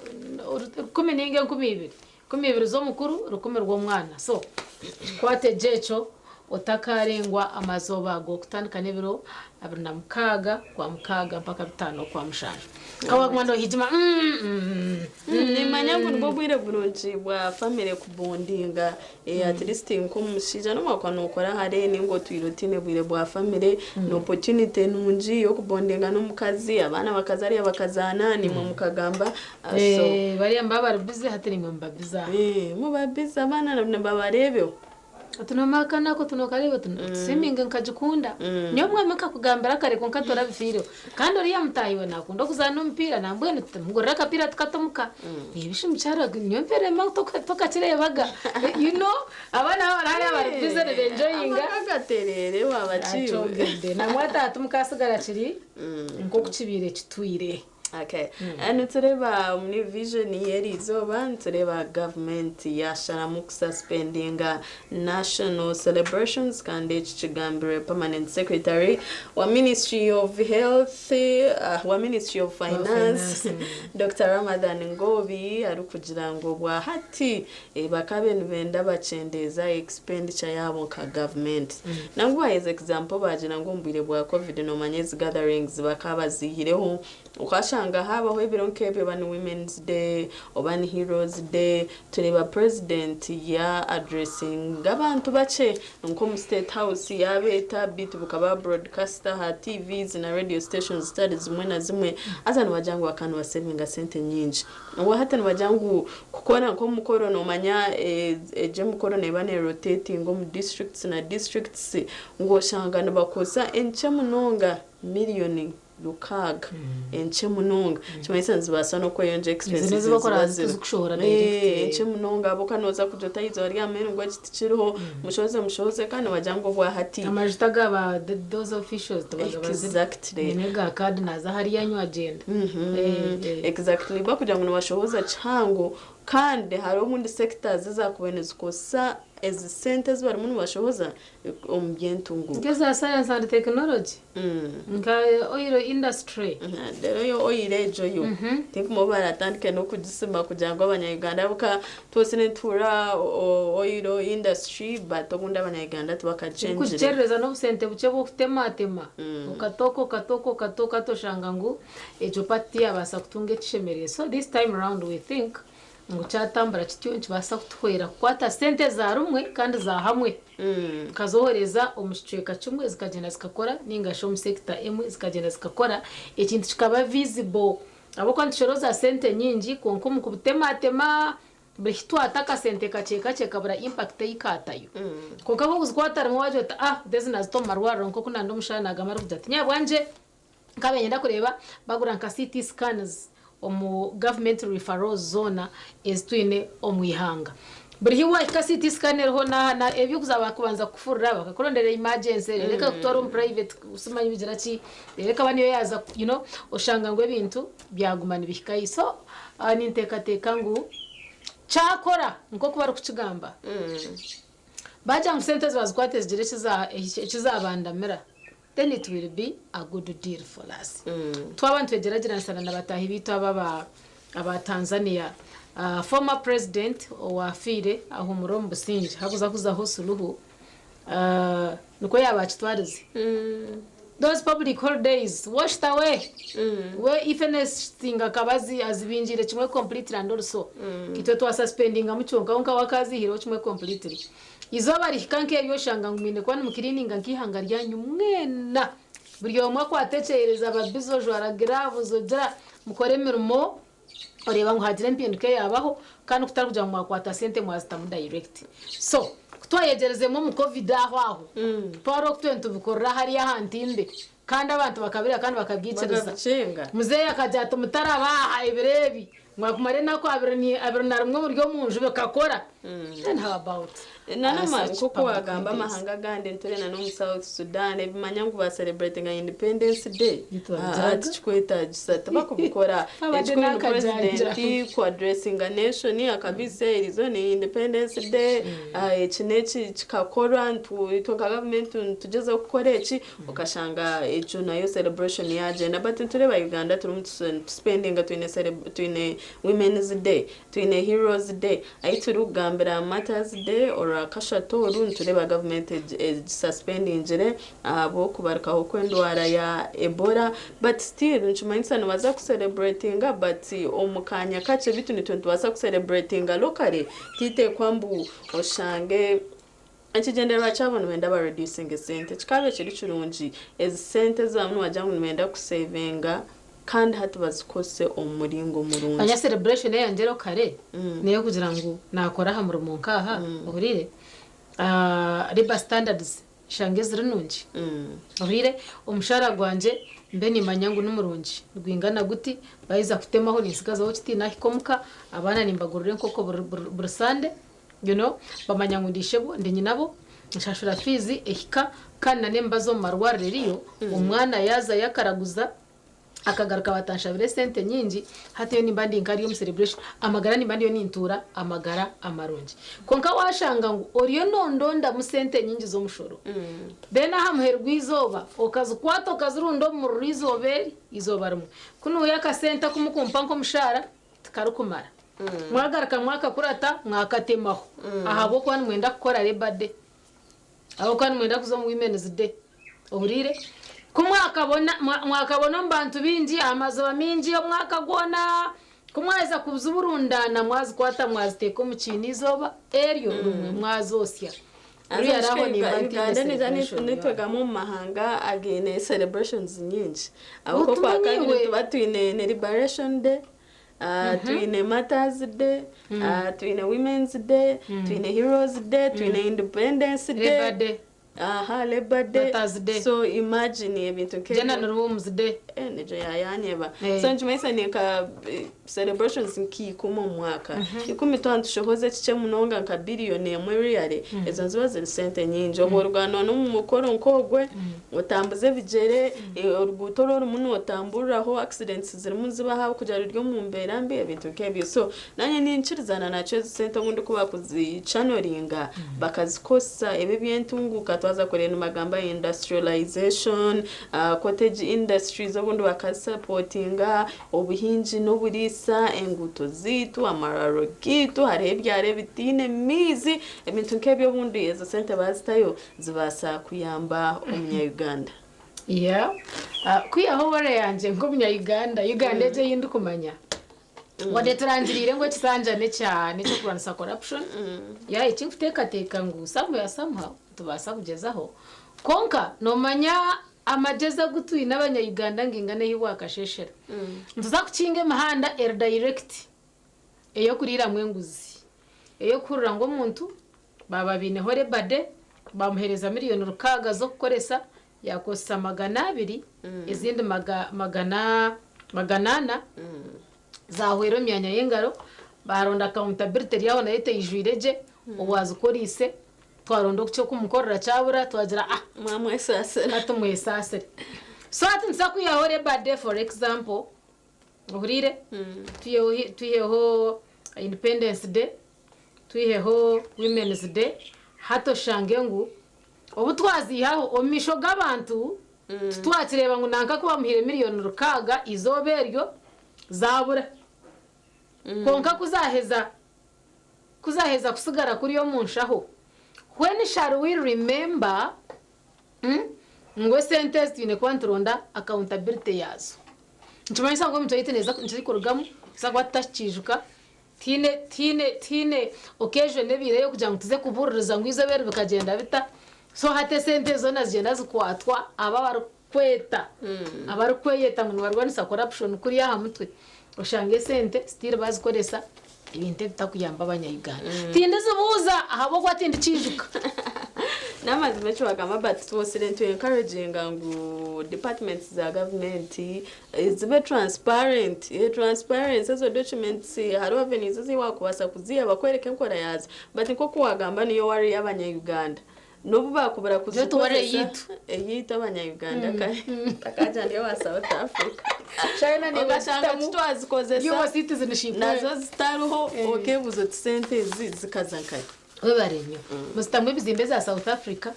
rukumi nainga 2000 2000 z'omukuru 1,000 rw'omwana so kikwate gye ekyo otakaarengwa amazooba ago kutandika n'ebiro 26 kwa mukaaga mpaka 5 okwa mushanju ka waaguma noohigima Nimanya ngu nibwo bwire burungi bwa family kubondinga at least nk'omushaija n'obu wakuba nokora hare ninga otwire otiine bwire bwa family ni opportunity nungi y'okubondinga n'omukazi abaana bakaza hariya bakazaana naimwe mukagamba so bariya nibaba bari busy hati naimwe muba busy aha. Muba busy abaana nibabareebeho. Ati nomaaka nako tinokareeba oti swimming nkagikunda. Nyowe omwami nkakugambira kare kwonka torabifiireho. Kandi oriya mutaahi we nakunda okuzaana omupiira nambwenu tumugurire akapiira tukate omuka. Ebi shi mukyara nyowe mperema tokakireebaga. You know abaana baaba bari hariya bari busy nibenjoyinga. Amaka gatereere waaba kiiwe. Akyongedde. Namwe ati mukasigara kiri nk'oku kibaire kitwire. Okay. Nitureeba omuri vision y'eri izooba nitureeba government yasharamu kususpendinga national celebrations kandi eki kigambirwe permanent secretary wa ministry of health wa ministry of finance Dr. Ramathan Ggoobi arikugira ngu obwahati bakabe nibenda bakyendeeza expenditure yaabo nka government. Nangwa as example bagira ngu omu bwire bwa covid nomanya ezi gatherings bakaba baziihireho okashanga habaho ebiro nk'ebyo oba ni women's day oba ni heroes day tureeba president ya addressing abantu bakye nk'omu state house yabeeta bitu bukaba broadcast aha TVs na radio stations zitari zimwe na zimwe haza nibagira ngu bakaba nibasevinga sente nyingi. Obwahati nibagira ngu kukora nk'omukoro nomanya egyo emikoro neeba nerotating omu districts na districts ngu oshanga nibakozesa enkye munonga miliyoni 600 enkye munonga kimanyisa nizibaasa n'okweyongyera expenses Ezo n'ezibakora eziba ziriho. tizikushohora direct, Enkye munonga ahabw'okuba nooza kugira oti ah'eizooba rya muheru ngu eki tikiriho mushohoze mushohoze kandi nibagira ngu obwahati amajuta gaba those officials Exactly. nyine ga card naza hariya anywa agyenda Exactly bakugira ngu nibashohoza kihango kandi hariho obundi sectors ezakubaire nizikozesa ezi sente ezi barimu nibashohoza omu by'entunguuka. Nk'eza science and technology nka oil industry. Reero yo oil egyo yo tinkumanya obu baratandike n'okugisima kugira ngu abanya-Uganda ahabw'okuba twose nituhurira oil industry but obundi abanya-Uganda tibakagyengire. Kugikyerereza n'obusente bukye bw'okutematema okatoka okatoka okatoka toshanga ngu egyo party tiyabaasa kutunga ekishemereire. So this time round we think ngu kyatambura kityo nikibaasa kutuhwera kukwata sente za rumwe kandi za hamwe tukazohereza omu kicweka kimwe zikagyenda zikakora ninga shi omu sector emwe zikagyenda zikakora ekintu kikaba visible ahabw'okuba nitushoroza sente nyingi kwonka omu kubutematema buri kitwata akasente kakye kakye kabura impact ei kaatayo. Kwonka ku okuzikwata rimwe wagira oti ah ezi naazita omu marwariro nk'oku nandi omushaho naagamba arikugira ati nyabwangye nkabaire niinyenda kureeba bagura nka CT scans omu government referrals zoona ezi twine omu ihanga. Buri hi waahika CT scan eriho n'aha na eby'okuza bakubanza kukufurira bakakurondera emergency reero ekakutwara omu private simanyi bigira ki reero ekaba niyo yaaza you know oshanga ngu ebintu byaguma nibihikayo. So ninteekateeka ngu kyakora nk'oku barikukigamba bagira ngu sente ezi bazikwate zigire eki zabandamira then it will be a good deal for us. Twaba nitwegyeragyeranisana na bataahi baitu aba aba Tanzania, former president owafiire ahumura omu busingye hakuza kuzaho Suluhu, nikwo yaaba akitwarize. Those public holidays washed away. We if anything akaba azibingiire kimwe completely and also itwe twasuspendingamu kyonka kwonka we akazihireho kimwe completely. Izooba rihika nk'eryo oshanga ngu mwine kuba nimukiriininga nk'eihanga ryanyu mwena. Buri omwe akwate ekyererezi aba busy ojwara gloves ogira mukore emirimo oreeba ngu hagira empinduka eyaabaho kandi kutari kugira ngu mwakwata sente mwazitamu direct. So kutwayegyerezemu omu covid aho aho twari oku twena nitubikorera hariya aha ntimbe kandi abantu bakabireba kandi bakabyikiriza. Bakabicenga. Muzeeyi akagira ati mutaraba aha ebiro ebi mwakumara enaku 21 muri omu nju bikakora. Then how about Nanama such nk'oku public wagamba holidays? Amahanga agandi nitureeba n'omu South Sudan ebimanya ngu bacelebratinga Independence Day. Nitubabigiraga. Tikikwetagisa tibakubikora. Abadde Ekikuru ni n'akajanja. president kuaddressinga nation akabisa erizo ni Independence Day, eki n'eki kikakorwa itwe nka gavumenti nitugyezaho kukora eki okashanga ekyo nayo celebration yagyenda. But nitureeba Uganda turimu tuspendinga twine Women's Day, twine Heroes Day, ahi turi kugambira Martyrs Day orwakashatu oru nitureeba gavumenti egisuspendingire ahabw'okubarukaho kw'endwara ya Ebola. But still nikimanyisa nibaza kucelebratinga but omu kanya kakye bitu nitwe nitubaasa kucelebratinga locally. Titekwa mbu oshange ekigyendererwa kyabo nibenda ba reducing esente kikaaba ekiri kirungi ezi sente zaabo nibagira ngu nibenda kusevinga kandi hati bazikozese omu muringo murungi. Anya celebration eyangyereho kare niyo kugira ngu nakora aha murimo nkaha ohuriire labour standards shange ziri nungi ohuriire omushahara gwangye mbe nimanya ngu nimurungi nigwingana guti bahiza kutemaho ninsigazaho kiti nahika omuka abaana nimbagurira enkoko buri Sunday bamanya ngu ndi ishebo ndi nyinabo nshashura fees ehika kandi na n'emibazi omu marwariro eriyo omwana yazayo akaraguza akagaruka batanshabira esente nyingi. Hati yo nimba ndi nkariyo omu celebration amagara nimba ndiyo nintuura amagara amarungi. Kwonka washanga ngu oriyo nondondamu sente nyingi z'omushoro then aha muheru gw'izooba okazikwata okazirunda omu muriro izooba eri izooba rimwe kunuuya akasente akumukumpa nk'omushahara tikarikumara mwagaruka mwakakurata mwakatemaho ahabw'okuba nimwenda kukora Labour Day, ahabw'okuba nimwenda kuza omu Women's Day ohuriire ku mwakabona omu bantu bingi amazoba mingi omwaka gwona kumwaheza kuziburundana mwazikwata mwaziteeka omu kiina izooba eryo rumwe mwazosya. Uriya araho nimba ntiine Uganda celebration. nitwegamu omu mahanga againe celebrations nyingi ahabw'okuba kwa Utumanyiwe. kabiri tuba twine ne Liberation Day, twine Martyrs Day, twine Women's Day, twine Heroes Day, twine Independence Day. Labor Day. Aha, Labor Day. Mothers Day. So imagine ebintu nk'ebyo. General Women's Day. Eh, nijo yayanyeba. Eh. So nikimanyisa ni nka celebrations nka 10 omu mwaka. 10 twaba nitushohoza ekikye munonga nka biliyoni 1 really. Ezo niziba ziri sente nyingi. Obwo orugano n'omu mukoro nk'ogwe, otambuze ebigyere, oruguuto oru orimu nootamburiraho, accidents zirimu zibaho kugira ruri omu mbeera mbi, ebintu nk'ebyo. So nanye ninkirizana nakyo ezi sente obundi ku bakuzichannelinga bakazikozesa ebi eby'entunguuka twaza kureba nibagamba industrialization, cottage industries obundi bakazisupportinga, obuhingi n'oburiisa, enguuto ziitu, amararo giitu, hariho ebyaro ebitiine miizi, ebintu nk'ebyo obundi ezo sente bazitayo zibaasa kuyamba omunya-Uganda. Yeah. Kwihaho worry yangye nk'omunya-Uganda, Uganda egyo ei ndikumanya. Wadde turangiriire ngu ekisanja n'ekyokurwanisa corruption. Yeah, eki nkuteekateeka ngu somewhere somehow tubaasa kugyezaho. Konka noomanya amagyezi agu twine abanya-Uganda ngaingana ei bwakasheshera. Nituza kukinga emihanda eri direct ey'okuriiramu enguzi. Ey'okuhurira ngu omuntu baaba baineho Labour Day bamuheereza miliyoni 6 z'okukoresa yakozesa 200, ezindi 400 zahwera omu myanya y'engaro. Baronda accountability eryaho nayo teyijwire gye, owazikoriise twaronda okukyokumukorera kyabura, twagira ah, mwamwesaasira, katumwesaasire. So hati nituza kwihaho Labour Day, for example, ohuriire, twiheho Independence Day, twiheho Women's Day. Hati oshange ngu obu twaziihaho omu maisho g'abantu titwakireeba ngu nanka ku bamuhaire miliyoni 6 izooba eryo zabura, konka kuzaheza kusigara kuri omu nshaho, when shall we remember ngu esente ezi twine kuba nituronda accountability yazo? Nikimanyisa ngu omuntu yaitu neeza nikirikurugamu tuza kuba tutakikiijuka, tiine occasion ebiireyo kugira ngu tuze kubuririza ngu izooba eri bikagyenda bita. So hati esente zoona zigenda zikwatwa aba abarikweta, abarikweyeta ngu nibarwanisa corruption kuri aha mutwe, oshanga esente still bazikoresa ebintu ebitakuyamba abanya-Uganda. Tindizibuuza ahabw'okuba tindikiijuka. N'amazima ekyo wagamba, but twosire ntu encouraginga ngu departments za gavumenti zibe transparent. Transparency, ezo documents hariho avenues ezi wakubaasa kuziha bakwereka enkora yazo, but nk'oku wagamba niyo worry y'abanya-Uganda n'obu bakubura tuware kuzikozesa eyitu. Eyitu abanya-Uganda kare takaja ndiyo wa South Africa. China niwe Okashanga zitamu titwazikozesa Your citizenship. Nazo zitariho, okebuuza oti sente ezi zikaza nkari. Webare nnyo. Muzitamu ebizimbe za South Africa,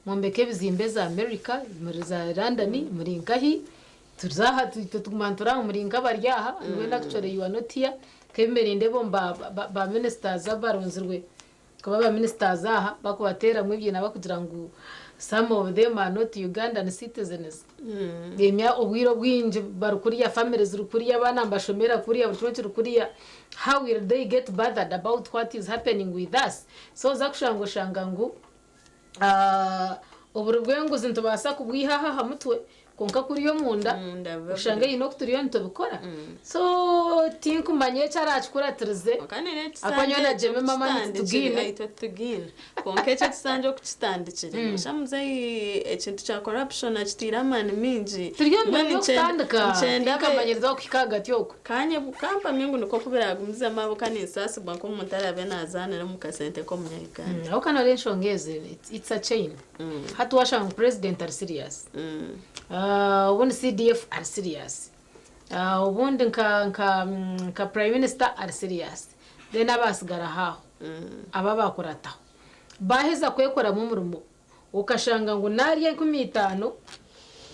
mwombeke ebizimbe za America, muri za London, muri nkahi tuzaha tuguma nturanga muri nka bari aha. When actually you are not here. Kemerinde bo ba ministers abaronzirwe kuba ba ministers aha bakubateeramu ebyina bakugira ngu some of them are not Ugandan citizens. Emya obwire obwingi bari kuriya, families ziri kuriya, abaana mbashomera kuriya, buri kimwe kiri kuriya. How will they get bothered about what is happening with us? So oza kushanga oshanga ngu oburi bw'enguzi nitubaasa kubwihaho aha mutwe, konka kuriyo omunda oshanga eine oku turiyo nitubikora. So tinkumanya eki arakikuratirize akanyowe na Jemima nitugiine. Itwe tugiine, konka ekyo ekisanja okukitandikire osha muzeyi ekintu kya corruption akitiire amaani mingi. Turiyo mbere Mbwenu y'okutandika nkyenda tinkamanyiriza okuhika ahagati okwo. Kanye kampamye ngu niko kubiragumizamu abo kaninsaasibwa nk'omuntu arabe nazaanira omu kasente k'omunya-Uganda. Aho kano rero enshonga ezi it's a chain. Hati washanga ngu president ari serious, ubundi CDF ari serious, ubundi nka prime minister ari serious, then abasigara haho aba bakurataho baheza kwekoramu omurimo, ukashanga ngu narya 50,000,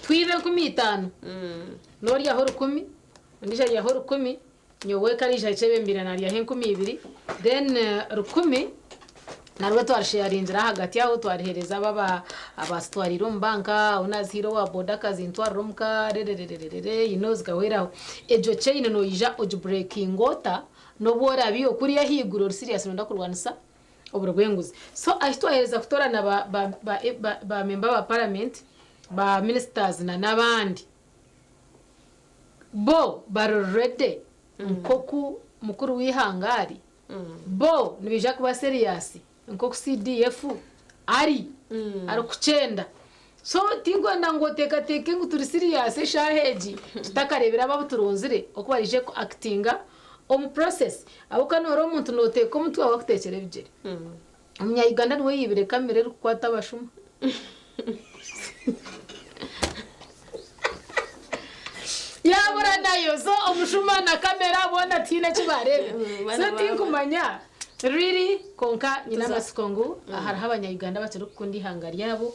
twibe 50,000, noryaho 1,000, ondiijo aryaho 1,000, nyowe kariija kyebembire naryaho 2,000, then 1,000 narwo twarisharingira hagati aho, twarihereza aba abasitwarire omu banka, onazihiire owa boda akazintwarira omuka rerererere ino zigahweraho. Egyo chain noyija ogibreakinga ota n'obu orabiyo kuriya ahaiguru ori serious nonda kurwanisa oburo bw'enguzi? So ahi twahereza kutoorana ba member ba parliament, ba ministers na n'abandi, bo bari ready nkoku mukuru w'ihanga ari, bo nibaija kuba serious nkoku CDF ari arikukyenda. So tinkwenda ngu oteekateeke ngu turi serious eshaaha egi tutakareebire abo abu turunzire oku baraije ku actinga omu process. Ahabw'okuba noreeba omuntu noteeka omutwe wawe akuteekyera ebigyere. Omunya Uganda niwe yaibire kamera erikukwata abashuma. Yaabura nayo so omushuma na kamera boona tihaine eki baareebire. So tinkumanya really kwonka nyine amatsiko ngu hariho abanya Uganda abakirikukunda eihanga ryabo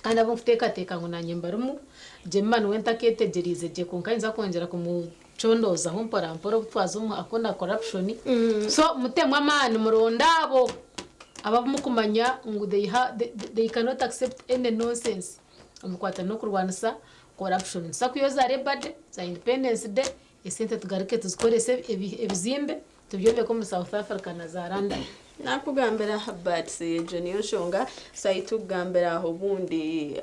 kandi abu nkuteekateeka ngu naanye mbarimu. Jemima niwe ntakeetegyereize gye kwonka ninza kwongyera kumucondoozaho mpora mpora obu twaza omu Hakuna Corruption. So mutemu amaani muronde abo abu mukumanya ngu they ha they they cannot accept any nonsense omukwatane n'okurwanisa corruption. Nituza kuyoza Labour Day, za Independence Day, esente tugaruke tuzikorese ebizimbe tubyombeke omu South Africa na za London. Nakugambira but egyo niyo nshonga saitu kugambira aho obundi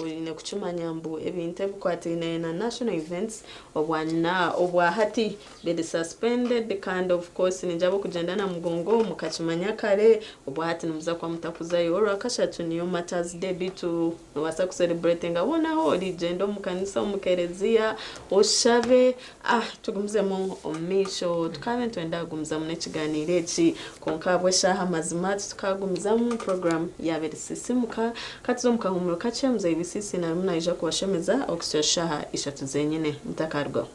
oine kukimanya mbu ebintu ebikwataine na national events obwanyina obwahati biri suspended kandi of course ningira abokugyenda na mugongo mukakimanya kare obwahati nimuza kuba mutakuzayo orwakashatu niyo martyrs day bitu nobaasa ku celebratinga hoona ahu ori gyenda omu kanisa omu kereziya oshabe ah tugumizemu omu maisho tukaaba nitwenda kugumizamu n'ekiganiiro eki kwonka ahabw'eshaaha mazima titukagumizamu program yaaba eri sisimuka katuze omu kahuumuro kakye muzeeyi Bisiisi narimu naija kubashemeza okuhitsya shaaha ishatu zenyine mutakarugaho.